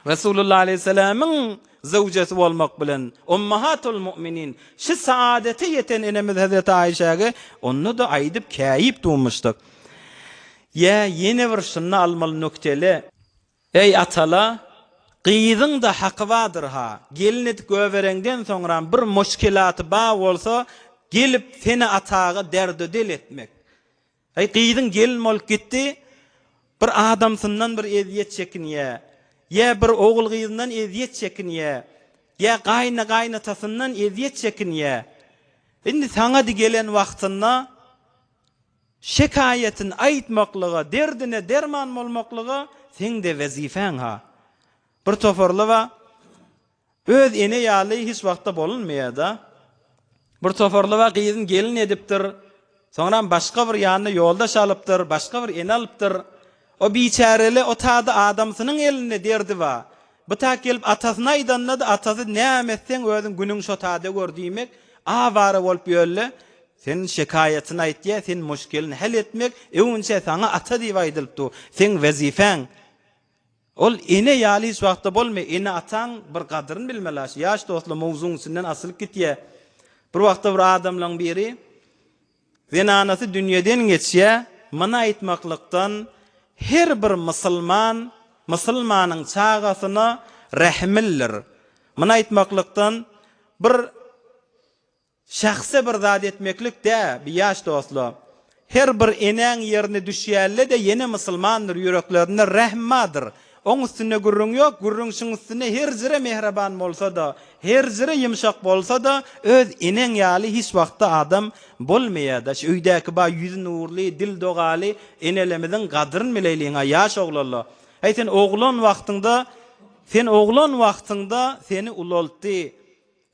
Resulullah aleýhissalamyň zöwjesi bolmak bilen, Ummahatul mu'minin, şi saadete ýeten enemiz Hezreti Aýşäge onda-da aýdyp käýip dumuşdyk. Ýa ýene bir şunda almaly nüktele. Eý atala, gyzyň-da haky bardyr-ha, gelin edip göbereňden soňram bir muşkilaty bar bolsa, gelip seni ataga derdodel etmek. Äý, gyzyň gelin bolup gitdi, bir adamsyndan bir ezýet çekinýä, ýa bir ogul-gyzyndan ezýet çekinýä, ýa gaýyna-gaýynatasyndan ezýet çekinýä. Indi saňa-da gelen wagtynda şekaýatyny aýtmaklyga, derdine derman bolmaklyga seň-de wezifäň-ha. Bir toparly-ba, Öz ene ýaly hiç wagtda bolunmaýada. Bir toparlyba gyzyn gelin edipdir. Soňram başga bir ýanyna ýoldaş alypdyr, başga bir ene alypdyr. O biçäreli o tada adamsynyň elinde derdi bar. Bu tak gelip atasyna aýdanda-da atasy näme etseň özüň günüň şo tada gör diýmek awara bolup ýörle. Sen şekaýatyny aýtýa, sen muşkelini hal etmek öwünçä saňa ata diýip aýdylyp dur. Seň wezifäň. Ol ene ýaly hiç wagtda bolmaý ene ataň bir gadyryn bilmeli aş ýaş dostlar mowzugyň içinden asylyp gitýä bir wagtda bir adamlaň biri zenanasy dünýeden geçýä muny aýtmaklykdan her bir mysylman mysylmanyň çagasyna rähimlidir muny aýtmaklykdan bir Şahsa bir zat etmeklik dä bi ýaş dostla. Her bir enäň ýerine düşýälle-de ýene musulmandyr ýüreklerinde rähm bardyr. Oň üstünde gürrüň ýok, gürrüň şuň üstünde her jire mehreban bolsa-da, her jire ýumşak bolsa-da öz eneň ýaly hiç wagtda adam bolmaýada. Şu öýdäki ba ýüzi nurly, dil dogaly enelerimiziň gadryn bileýliň-a ýaş oglanla. Häý sen oglan wagtyňda sen oglan wagtyňda seni ulaltdy.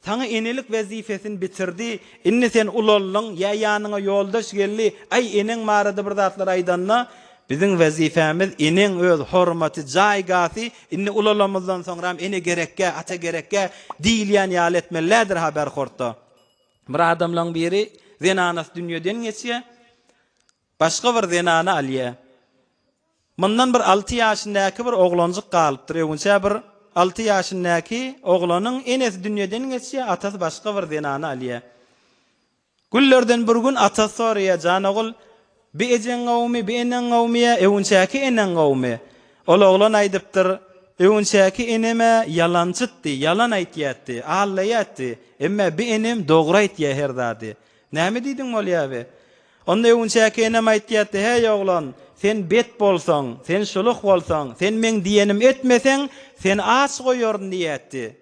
Saňa enelik wezipesini bitirdi, indi sen ulaldyň, ýa ýanyňa ýoldaş geldi, aý eneň barada bir zatlar aýdanda, biziň wezipemiz eneň öz hormaty, jaýgasy, indi ulalamyzdan soňram ene gerekgä, ata gerekgä diýilýän ýaly etmelilädir ha berhortda. Bir adamlaň biri zenanasy dünýeden geçýä, başga bir zenany alýa. Mundan bir alty ýaşyndaky bir oglanjyk galypdyr. Öwünçä bir alty ýaşyndaky oglanyň enesi dünýeden geçýär, atasy başga bir zenany alýar. Günlerden bir gün atasy soraýar, Jan ogul, bi ejeň gowumy, bi eneň gowumy ýa öwünçäki eneň gowumy? Ol oglan aýdypdyr, Öwünçäki enem-ä ýalançytdy, ýalan aýtýatdy, aldaýatdy. Emmä bi enem dogry aýtýar her zady. Näme diýdiň bolýa bi? Onda öwünçäki enem aýtýardy, Häý, oglan, sen bet bolsaň, sen şuluh bolsaň, sen meň diýenim etmeseň, seni aç goýaryn diýýärdi.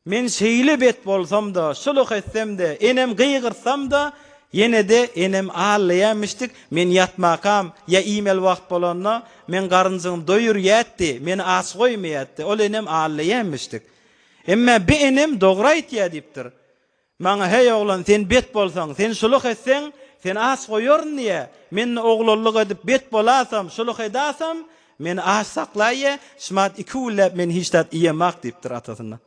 Men şeýle bet bolsam-da, şuluh etsem-de, enem gygyrtsam-da, ýene-de enem allaýarmyşdyk, men ýatmakam, ýa iýmeli wagt bolanda, meň garynjygym doýurýardy, meni aç goýmaýardy, ol enem allaýarmyşdyk. Emma bi enem dogry aýtýar diýipdir. Maňa, Heý, oglan, sen bet bolsaň, sen şulyk etseň, seni aç goýaryn diýýä. Men-de oglanlyk edip bet bolasam, şulyk edasam, meni aç saklaýýa, şumat iki günläp men hiç zat iýemak diýipdir atasyna.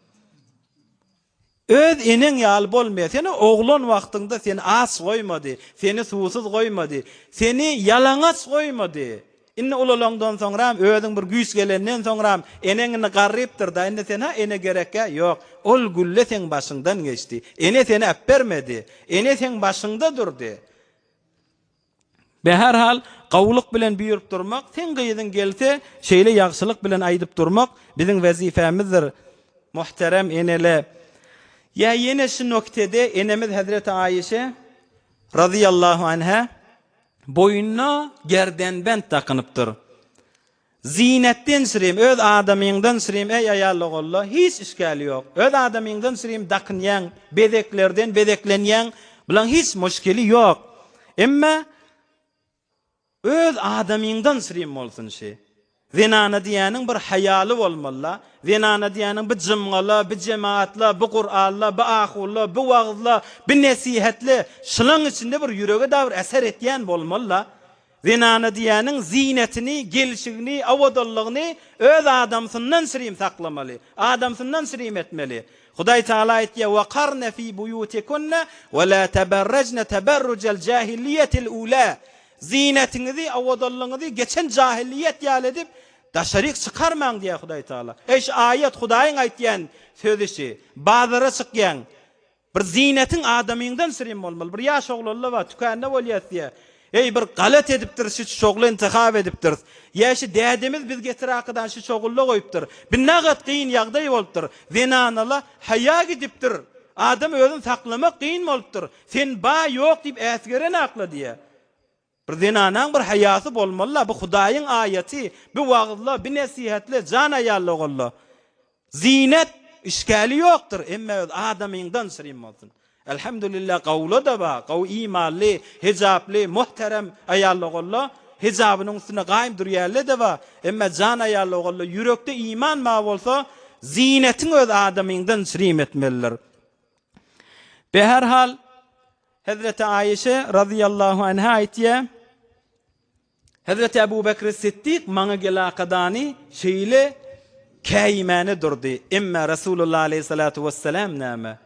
Öz eneň ýaly bolmaýar. Seni oglan wagtyňda seni aç goýmady, seni suwsuz goýmady, seni ýalaňaç goýmady. Indi ulalaňdan soňram, özüň bir güýç gelenden soňram, eneň indi garrypdyr-da, indi sen-hä ene gerekgä? Ýok, ol gülle seň başyňdan geçdi. Ene seni äpbermedi. Ene seň başyňda durdy. Be-herhal, gowulyk bilen buýrup durmak, seň gyzyň gelse, şeýle ýagşylyk bilen aýdyp durmak biziň wezipemizdir, muhterem enele. Ýa ýene şu noktede enemiz hezreti Aýyşe, razyýallahu anha, Boýnuna gerdenbent dakynypdyr. Zinetden şirim, öz adamyňdan şirim, eý aýal-ogulla, hiç işgäli ýok. Öz adamyňdan şirim dakynýaň, bezeklerden bezeklenýäň, bulaň hiç muşkili ýok. Emma. Öz adamyňdan srym bolsun şi. Zenana diýýäniň bir haýaly bolmaly-la. Zenana diýýäniň bi jymgala, bi jemaatla, bi Kur'anla, bi ahulla, bi wagyzla, bi nesihetle, şulaň içinde bir ýürege-da bir äser etýän bolmaly-la. Zenana diýýäniň zinetini, gelşigini, owadanlygyny öz adamsyndan srym saklamaly, adamsyndan srym etmeli. Hudaý Tagala aýtýar, Wekarne fi buýutikunne we la teberrejne teberrujel jahiliýetil ula. Zinetiňizi, owadanlygyňyzy geçen jahylyýet ýaly edip, daşaryk çykarmaň diýýär Hudaý Tagala. Eý, şu aýat Hudaýyň aýtýan sözi şi. Bazara çykýaň, bir zinetiň adamyňdan syrym bolmaly. Bir ýaş oglanla bar, tükände bolýas diýýär. Eý, bir galat edipdiris, şu çogly intihap edipdiris. Ýa şu dädemiz biz getir akydan şu çogulla goýupdyr. Bi nagat kyn ýagdaý bolupdyr. Zenanala haýa gidipdir. Adam özüni saklamak kyn bolupdyr. Sen ba ýok diýip äsgeren akla diýýär. Bir zenanaň bir haýasy bolmaly-la, bu Hudaýyň aýaty, bi wagyzla, bi nesihatla, jan aýalla ogulla. Zinet işgäli ýokdur, emme öz adamyňdan şirin bolsun. Elhamdülillah gawula-da ba, gawy imanly, hijaply, muhterem aýalla ogulla, hijabynyň üstünde gaýym durýalle-de ba, emme jan aýalla ogulla, ýürekde iman ba bolsa, zinetiň öz adamyňdan şirin etmelidir. Beherhal, Hezreti Aişe razyýallahu anha aýtýar, Hezreti Ebu Bekri Siddik maňa gelakadany şeýle käýimäne durdy. Emme Resulullah aleýhissalatu wessalam näme?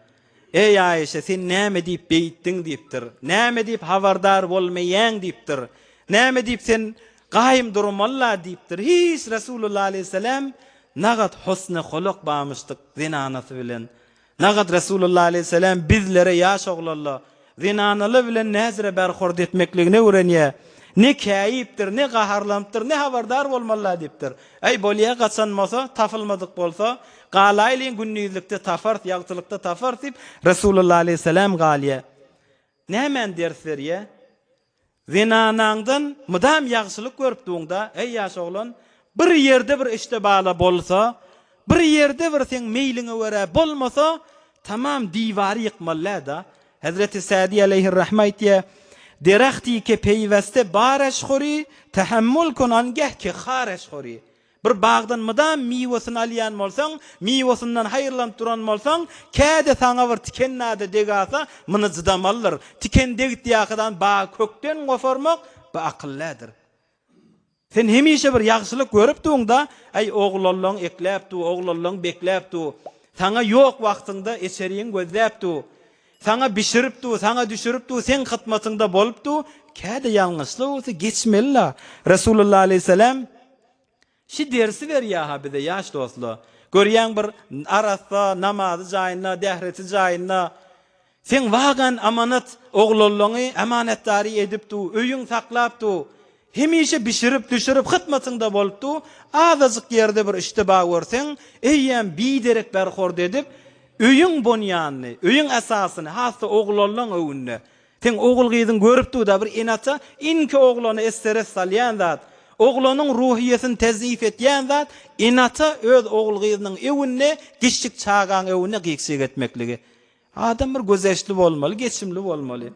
Eý Aişe, sen näme diýip beýtdiň diýipdir. Näme diýip habardar bolmaýaň diýipdir. Näme diýip sen gaýym durmaly-la diýipdir. Hiç Resulullah aleýhissalam nagat husny huluk bamyşdyk zenanasy bilen. Nagat Resulullah aleýhissalam bizlere ýaş oglanla, zenanalar bilen näzire berhord etmekligini öwrenýär. Ne käýipdir, ne gaharlanypdyr, ne habardar bolmalyla diýipdir. Äý, bolýa, gaçan bolsa, tapylmadyk bolsa, galaýlyň gündizlikde taparys, ýagtylykda taparys diýip, Resulullah aleýhissalam galýar. Nämäni ders berýär? Zenanaňdan mydam ýagşylyk görüp duň-da, eý ýaş oglan, bir ýerde bir işde bala bolsa, bir ýerde bir seň meýliňe görä bolmasa, tamam diwary ýykmaly däl-da. Hezreti Sadi aleýhirrahme aýtýar, Derahti ke peýweste bareş hori, tehemmul kun angeh ke hareş hori. Bir bagdan mydam miwesini alýan bolsaň, miwesinden haýyrlanyp duran bolsaň, käde saňa bir tiken nada degasa, muny jydamalydyr. Tiken degitýakadan bagy kökden goparmak, bu akyl däldir. Sen hemişe bir ýagşylyk görüp duň-da, äý, oglanlaň ekläp du, oglanlaň bekläp du, saňa ýok wagtyňda eçeriň gözläp du, saňa bişirip du, saňa düşürip du, seň hytmatyňda bolup du, käde ýalňyşlyk bolsa geçmeli-la. Resulullah aleýhissalam Şi dersi berýä-ha bize ýaş dostla. Görýäň bir arassa namazy jaýynda, dähreti jaýynda. Seň wagan amanat oglanlaňy amanatdary edip du, öýüň saklap du. Hemişe bişirip, düşürip hytmatyňda bolup du. Azajyk ýerde bir iştiba görseň, eýýäm biderek berhord edip, öýüň bonýanyny, öýüň esasyny, has-da oglanlaň öwünde. Seň ogul-gyzyň görüp dur-da, bir ene-ata inki oglana esteres salýan zat, oglanyň ruhyýetini tezif etýän zat, ene-ata öz ogul-gyzynyň öwünde, kiçjik çagaň öwünde gyk-jyk etmekligi. Adam bir gözeşli bolmaly, geçimli bolmaly.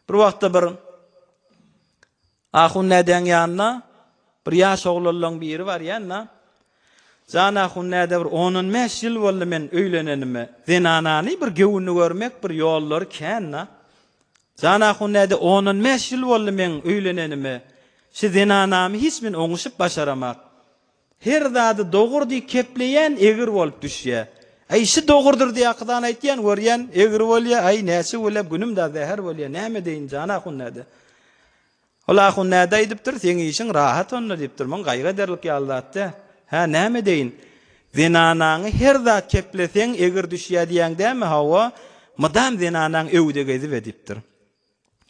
Bir wagtda bir Ahun dädäň ýanyna bir ýaş oglanlaň biri barýan-da, Jan ahun däde bir on-on bäş ýyl boldy men öýlenenime. Zenanany bir göwnüni görmek bir ýollary kän-da. Jan ahun däde on-on bäş ýyl boldy meň öýlenenime. Şi zenanamy hiç men oňuşyp başaramak. Her zady dogur diýip kepleýän egri bolup düşýä. Äý şi dogurdyr diýip akydan aýtýan görýän egri bolýa äý näçe gülläp günüm da zäher bolýa näme edeýin jan ahun däde. Ol ahun näde aýdypdyr seň işiň rahat onda diýipdir muň gaýgy ederlik ýaly zat dä. Hä näme edeýin. Zenanaňy her zat kepleseň egri düşýä diýýäň dämi hawa mydam zenanaň öwde gezibe diýipdir.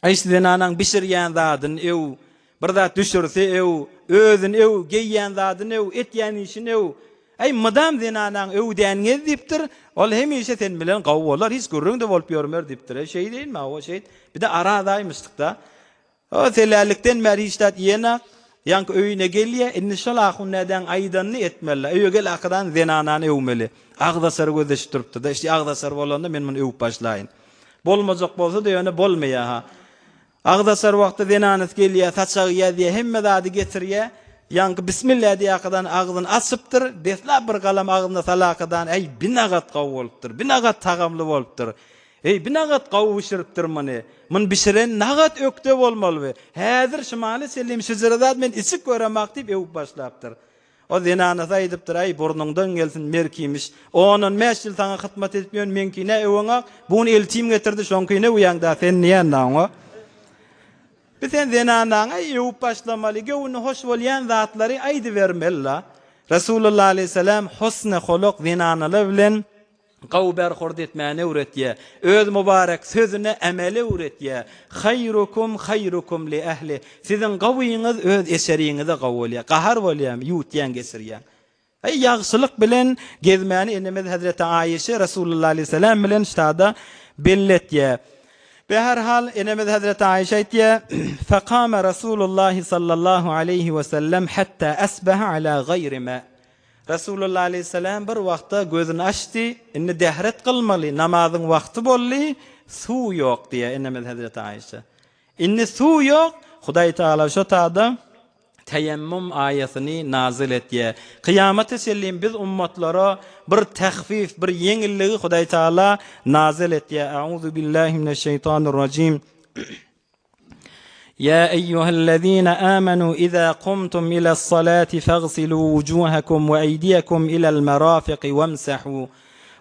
Aý şu zenanaň bişirýän zadyny öw, bir zat düşürse öw, özüni öw, geýýän zadyny öw, etýän işini öw. Aý mydam zenanaň öwdän gez diýipdir, ol hemişe sen bilen gowy bolar, hiç gürrüň-de bolup ýörmer diýipdir. Aý şeýdeýinmi, hawa şeýt. Bir-de arazaýmyşdyk-da. O selälikden bäri hiç zat iýenak, ýaňky öýüne gelýä, indi şol ahun dädäň aýdanyny etmeli-le, öýe gel akydan zenanany öwmeli. Agzaçary gözleşip durupdyr-da, işdi agzaçar bolanda men muny öwüp başlaýyn. Bolmajak bolsa-da ýöne bolmaýa-ha. Agyz açar wagtda zenanasy gelýär, saçagy ýazýar, hemme zady getirýär. Ýaňky bismillä diýakadan agzyny açypdyr, deslap bir galam agzyna salakadan, äý, binagat gowy bolupdyr, binagat tagamly bolupdyr. Eý, binagat gowy bişiripdir muny. Muny bişiren nagat ökde bolmaly bi. Häzir şumala çenli şujra zat men içip göremak diýip öwüp başlapdyr. O zenanasy aýdypdyr, Äý, burnuňdan gelsin, merkimiş. On-on bäş ýyl saňa hytmat edip ýörün, meňkine öweňok. Bu gün eltim getirdi, şoňkyny öwýäň-dä sen diýen-dä oňa. Bi sen zenanaňa öwüp başlamaly, göwni hoş bolýan zatlary aýdybermeli-la. Resulullah aleýhissalam husny huluk zenanalar bilen Gowy berhurd etmäni öwretýär. Öz mübarek sözüne emeli öwretýär. Haýrukum haýrukum li ähli. Siziň gowyňyz öz eşeriňize gowy bolýar. Gahar bolýarmy, ýuwutýaň geçirýäň. Eý ýagşylyk bilen gezmäni enemiz Hezreti Aişe Resulullah aleýhissalam bilen ştada belli etýär. Beherhal enemiz Hezreti Aişe aýtýar, Fekame Resulullahi sallallahu aleýhi we sellem hatta asbaha ala gaýri ma. Resulullah aleýhissalam bir wagtda gözüni açdy, indi dähret kylmaly, namazyň wagty boldy, suw ýok diýýär enemiz hezreti Aýşa. Indi suw ýok, Hudaý Tagala şo tada Teýemmum aýatyny nazyl etýär. Kyýamata çenli biz ummatlara bir tehfif, bir ýeňilligi Hudaý Tagala nazyl etýär. Auzu billahi mineşşeýtanirrajim. Ýa eýýuhellezine amenu iza kumtum iles-salati fagsilu wujuhakum we eýdiýekum ilel merafiqi wemsahu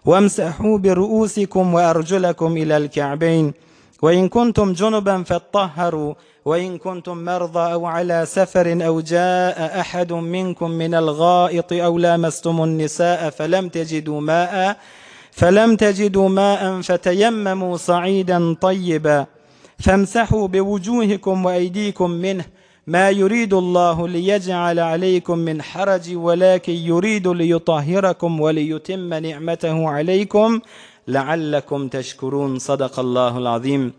wemsahu bi ruusikum we arjulakum ilel ka'beýn we in kuntum junuban fettahharu we in kuntum merda ew ala seferin ew jaa ahadun minkum minel gaiti ew lamestumun nisaa felem tejidu maa felem tejidu maan feteyemmemu saiden tayyiba Femsehû biwujuhikum we eýdikum minh, mâ yuridullahu liyec'ale aleykum min haraji welakin yuridu liyutahhirakum we liyutimme ni'metehu aleykum leallekum teşkurun. Sadakallahul azim.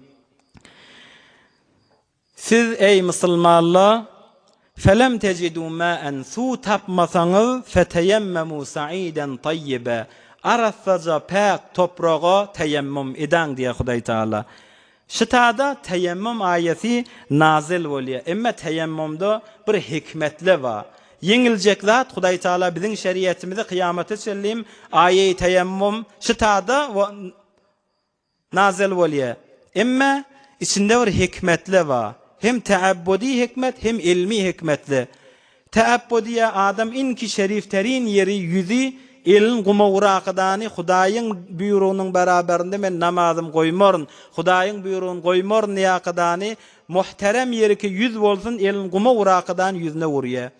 Siz eý musulmanlar, Felem tejidu ma'en, suw tapmasaňyz, feteýemmemu sa'iden taýýibe, arassaja päk topraga teýemmum edaň diýýär Hudaý Tagala. Şytada teýemmum aýaty nazyl bolýar. Emma teýemmumda bir hikmetle bar. Ýeňiljek zat Hudaý Tagala biziň şeriatymyzy kyýamata çenlim aýaýy teýemmum şytada we Nazyl bolýar. Emma içinde bir hikmetler bar. Hem täabbudi hikmet, hem ilmi hikmetler. Täabbudiýa adam inki şerif terin ýeri ýüzi elin guma urakydany Hudaýyň buýrugynyň beraberinde men namazym goýmaryn, Hudaýyň buýrugyny goýmaryn diýakydany muhterem ýeriki ýüz bolsun elin guma urakydany ýüzüne urýar.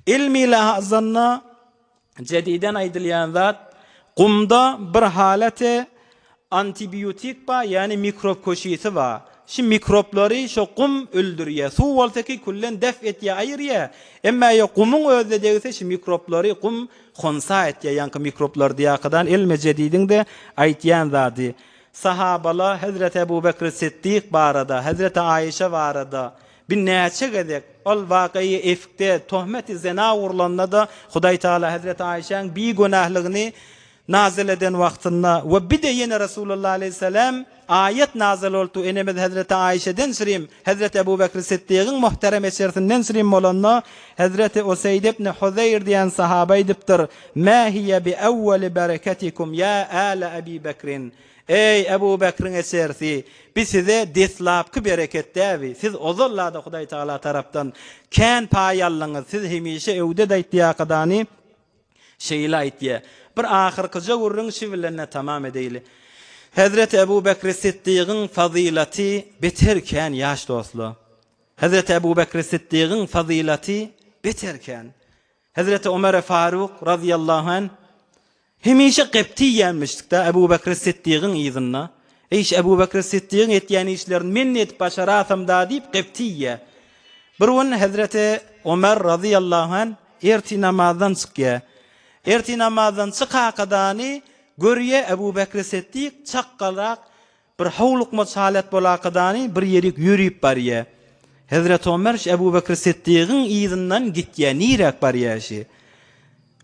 Ilmi lahazanda Jediden aýdylýan zat, gumda bir halate antibiotik bar, ýagny mikrob köşisi bar. Şi mikroblary şo gum öldürýär. Suw bolsa ki küllen def etýär, aýyrýar. Emma ýa gumuň özüne degse şi mikroblary gum honsa etýär, ýaňky mikroblary diýakadan ilme jedidiň-de aýtýan zady. Sahabala Hezreti Ebu Bekri Siddik barada, Hezreti Aişe barada, Bir näçe gezek ol wakaýy efkde tohmeti zena urlanda-da Hudaý Tagala Hezreti Aişäň bigünähligini nazyl eden wagtynda we bir-de ýene Resulullah aleýhissalam aýat nazyl boldy enemiz Hezreti Aişeden şirim Hezreti Ebu Bekri Siddigiň muhterem eçersinden şirim bolanda Hezreti Useýd ibn Huzeýr diýen sahaba aýdypdyr, Mä hiýe bi ewweli bereketikum ýa äle Ebi Bekrin Eý, Ebu Bekriň esersi, bi size deslapky bereket däbi, siz ozal-da Hudaý Tagala tarapdan kän paý aldyňyz, siz hemişe öwde-de aýtýakadany şeýle aýtýa. Bir ahyrkyja gürrüň şi bilen-de tamam edeýli. Hezreti Ebu Bekri Siddigiň fazylaty beter kän ýaş dostlar. Hezreti Ebu Bekri Siddigiň fazylaty beter kän. Hezreti Omere Faruk razyýallahu anh hemişe gepti iýenmişdik-dä Ebu Bekri Siddigiň yzynda. Eý, şu Ebu Bekri Siddigiň etýän işlerini men edip başarasam-da diýip gepti iýýär. Bir gün hezreti Omer razyýallahu anh ertir namazdan çykýar. Ertir namazdan çykakadany görýär Ebu Bekri Siddik çakganrak Bir howlukmaç halat bolakadany bir ýerik ýörüp barýa. Hezreti Omer şu Ebu Bekri Siddigiň yzyndan gitýä, niräk barýa şi?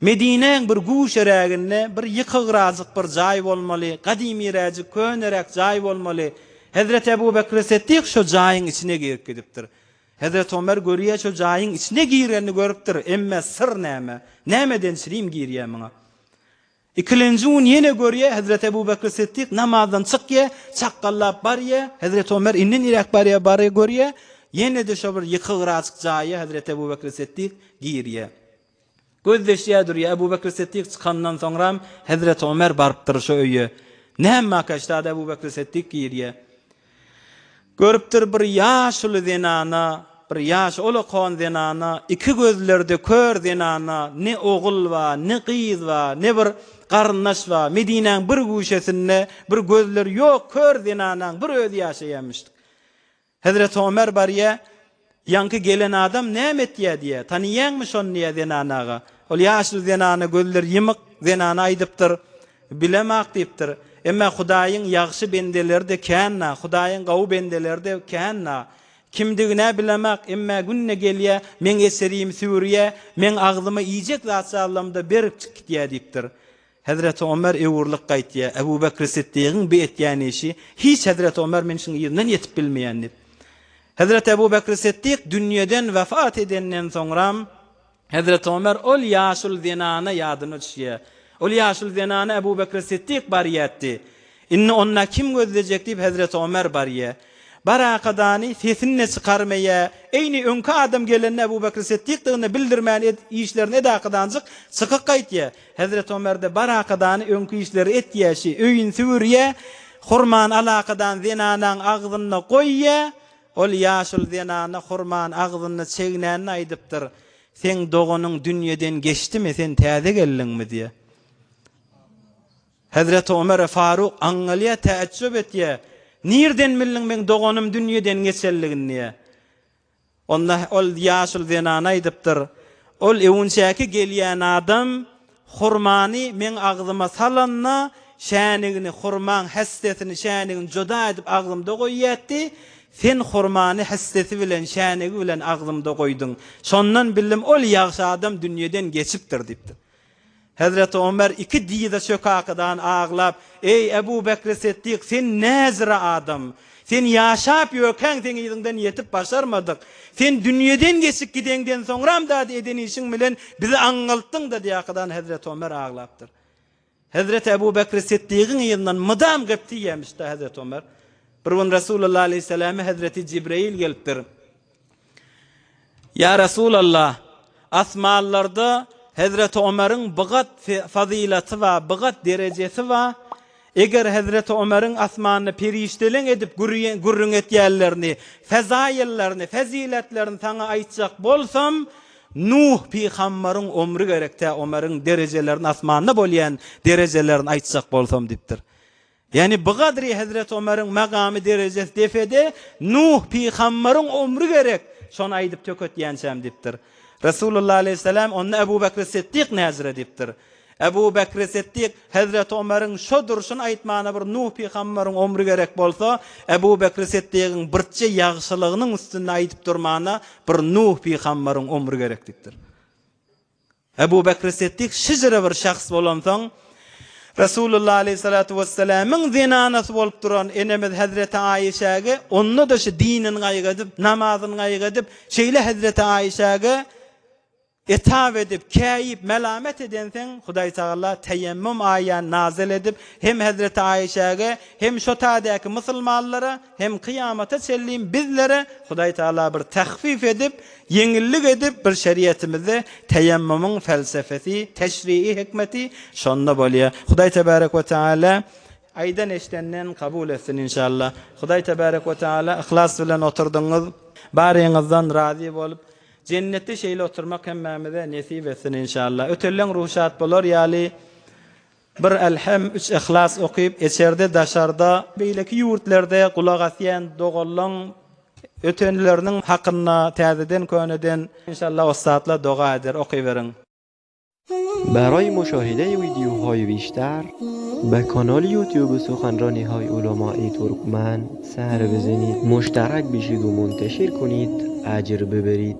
Medinäň bir guşeräginde bir ýykygrajyk bir jaý bolmaly, gadymyräjik, köneräk jaý bolmaly. Hezreti Ebu Bekri Seddik şo jaýyň içine girip gidipdir. Hezreti Omer görýär şo jaýyň içine girenini görüpdir, emme syr näme? Nämeden çirim girýär muňa? Ikilenji gün ýene görýär, Hezreti Ebu Bekri Siddik namazdan çykýar, çakgallap barýar, Hezreti Omer indi niräk barýar, barýar görýär, ýene-de şo bir ýykygrajyk jaýa Hezreti Ebu Bekri Siddik girýär. Gözleşýär durýar, Ebu Bekri Siddik çykandan soňram Hezreti Omer barypdyr şo öýe. Näme baka ştada Ebu Bekri Siddik girýär. Görüpdir bir ýaşuly zenana, bir ýaş olakan zenana, iki gözlerde kör zenana, ne ogul bar, ne gyz bar, ne bir garyndaş bar, Medinäň bir güşesinde bir gözleri ýok kör zenanaň bir özi ýaşaýarmyşdyk. Hezreti Omer barýa, Ýaňky gelen adam näme etýä diýýä, tanyýaňmy şony diýýä zenan aga. Ol ýaşuly zenana gözleri ýymyk zenana aýdypdyr, Bilemak diýipdir. Emma Hudaýyň ýagşy bendeleri-de kän-a, Hudaýyň gawy bendeleri-de kän-a. Kimdigin-ä bilemak, emma günde gelýä, meň eserimi süwürýä, meň agzyma iýjek zat-jazlamda berip çyk gitýä diýipdir. Hezreti Omer öwrülip gaýtýar. Ebu Bekri Siddigiň bi etýän işi, hiç Hezreti Omer men şuň yzyndan ýetip bilmeýän diýip. Hezreti Ebu Bekri Siddik dünýeden wefat edenden soňram Hezreti Omer ol ýaşuly zenana ýadyna düşýär. Ol ýaşuly zenana Ebu Bekri Siddik barýardy. Indi onda kim gözlejek diýip Hezreti Omer barýar. Barakadany sesini-de çykarmaýar. Eýni öňki adam gelende Ebu Bekri Siddiqdigini bildirmän ed işlerini edakadanjyk çykyp gaýtýar. Hezreti Omer-de barakadany öňki işleri etýär, şi öýüni süwürýär, hurmany alakadan zenanaň agzynda goýýar. Ol ýaşuly zenana hurmany agzynda çegnänini aýdypdyr, Seň doganyň dünýeden geçdimi, sen täze geldiňmi diýýär. Hezreti Omere Faruk aňňalýar, täejjüp etýär. Nirden bildiň meň doganym dünýeden geçenligini diýýär. Onda ol ýaşuly zenana aýdypdyr, Ol öwünçäki gelýän adam hurmany meň agzyma salanda, şänigini, hurmaň hässesini, şänigini juda edip agzymda goýýardy, sen hurmany hässesi bilen, şänigi bilen agzymda goýduň. Şondan bildim, ol ýagşy adam dünýeden geçipdir diýipdir. Hezreti Omer iki dyza çökakydan aglap, Eý, Ebu Bekri Seddik, sen näzire adam! Sen ýaşap ýörkäň seň yzyňdan ýetip başarmadyk. Sen dünýeden geçip gideňden soňram-da eden işiň bilen bizi aňňaltdyň-da diýakadan Hezreti Omer aglapdyr. Hezreti Ebu Bekri Siddigiň yzyndan mydam gep diýýärmiş-de Hezreti Omer. Bir gün Resulullah aleýhissalama Hezreti Jibreýil gelipdir. Ýa Resulallah, asmanlarda Hezreti Omaryň bigat fazylaty bar, bigat derejesi bar. Eger Hezreti Omaryň asmanda perişdeleň edip gürrüň etýänlerini, fezaýyllaryny, feziletlerini saňa aýtjak bolsam, Nuh pygambaryň omry gerek tä Omaryň derejelerini asmanda bolýan derejelerini aýtjak bolsam diýipdir. Ýagny bu gadry Hezreti Omaryň magamy derejesi depede Nuh pygambaryň omry gerek, şony aýdyp töketýänçäm diýipdir. Resulullah aleýhissalam onda Ebu Bekri Siddik näzire diýipdir. Ebu Bekri Siddik Hezreti Omaryň şo durşuny aýtmana bir Nuh pygambaryň omry gerek bolsa, Ebu Bekri Siddigiň birçe ýagşylygynyň üstünde aýdyp durmana bir Nuh pygambaryň omry gerek diýipdir. Ebu Bekri Siddik şijire bir şahs bolansoň, Resulullah aleýhissalatu wessalamyň zenanasy bolup duran enemiz Hezreti Aişäge, onda-da şu dinini gaýgy edip, namazyny gaýgy edip, şeýle Hezreti Aişäge etap edip, käýip, melamet edenseň, Hudaý Tagala teýemmum aýany nazyl edip, hem Hezreti Aişäge, hem şo taýdaky musulmanlara, hem kyýamata çenli bizlere Hudaý Tagala bir tahfif edip, Ýeňillik edip bir şeriatimizde teýemmumyň felsefesi, teşrii hikmeti şonda bolýar. Hudaý tebarek we teala aýdan eşdenden kabul etsin inşallah. Hudaý tebarek we teala yhlas bilen oturdyňyz, baryňyzdan razy bolup jennetde şeýle oturmak hemmämize nesip etsin inşallah. Ötenleň ruhy şat bolar ýaly Bir Elhem, üç Yhlas okyp, içerde, daşarda, beýleki ýurtlerde gulak asýan doganlaň ötenleriniň hakynda täzeden köneden inşallah ussatlar doga eder, okyberiň. برای مشاهده ویدیوهای بیشتر به کانال یوتیوب سخنرانی های علمای ترکمن سر بزنید مشترک بشید و منتشر کنید اجر ببرید.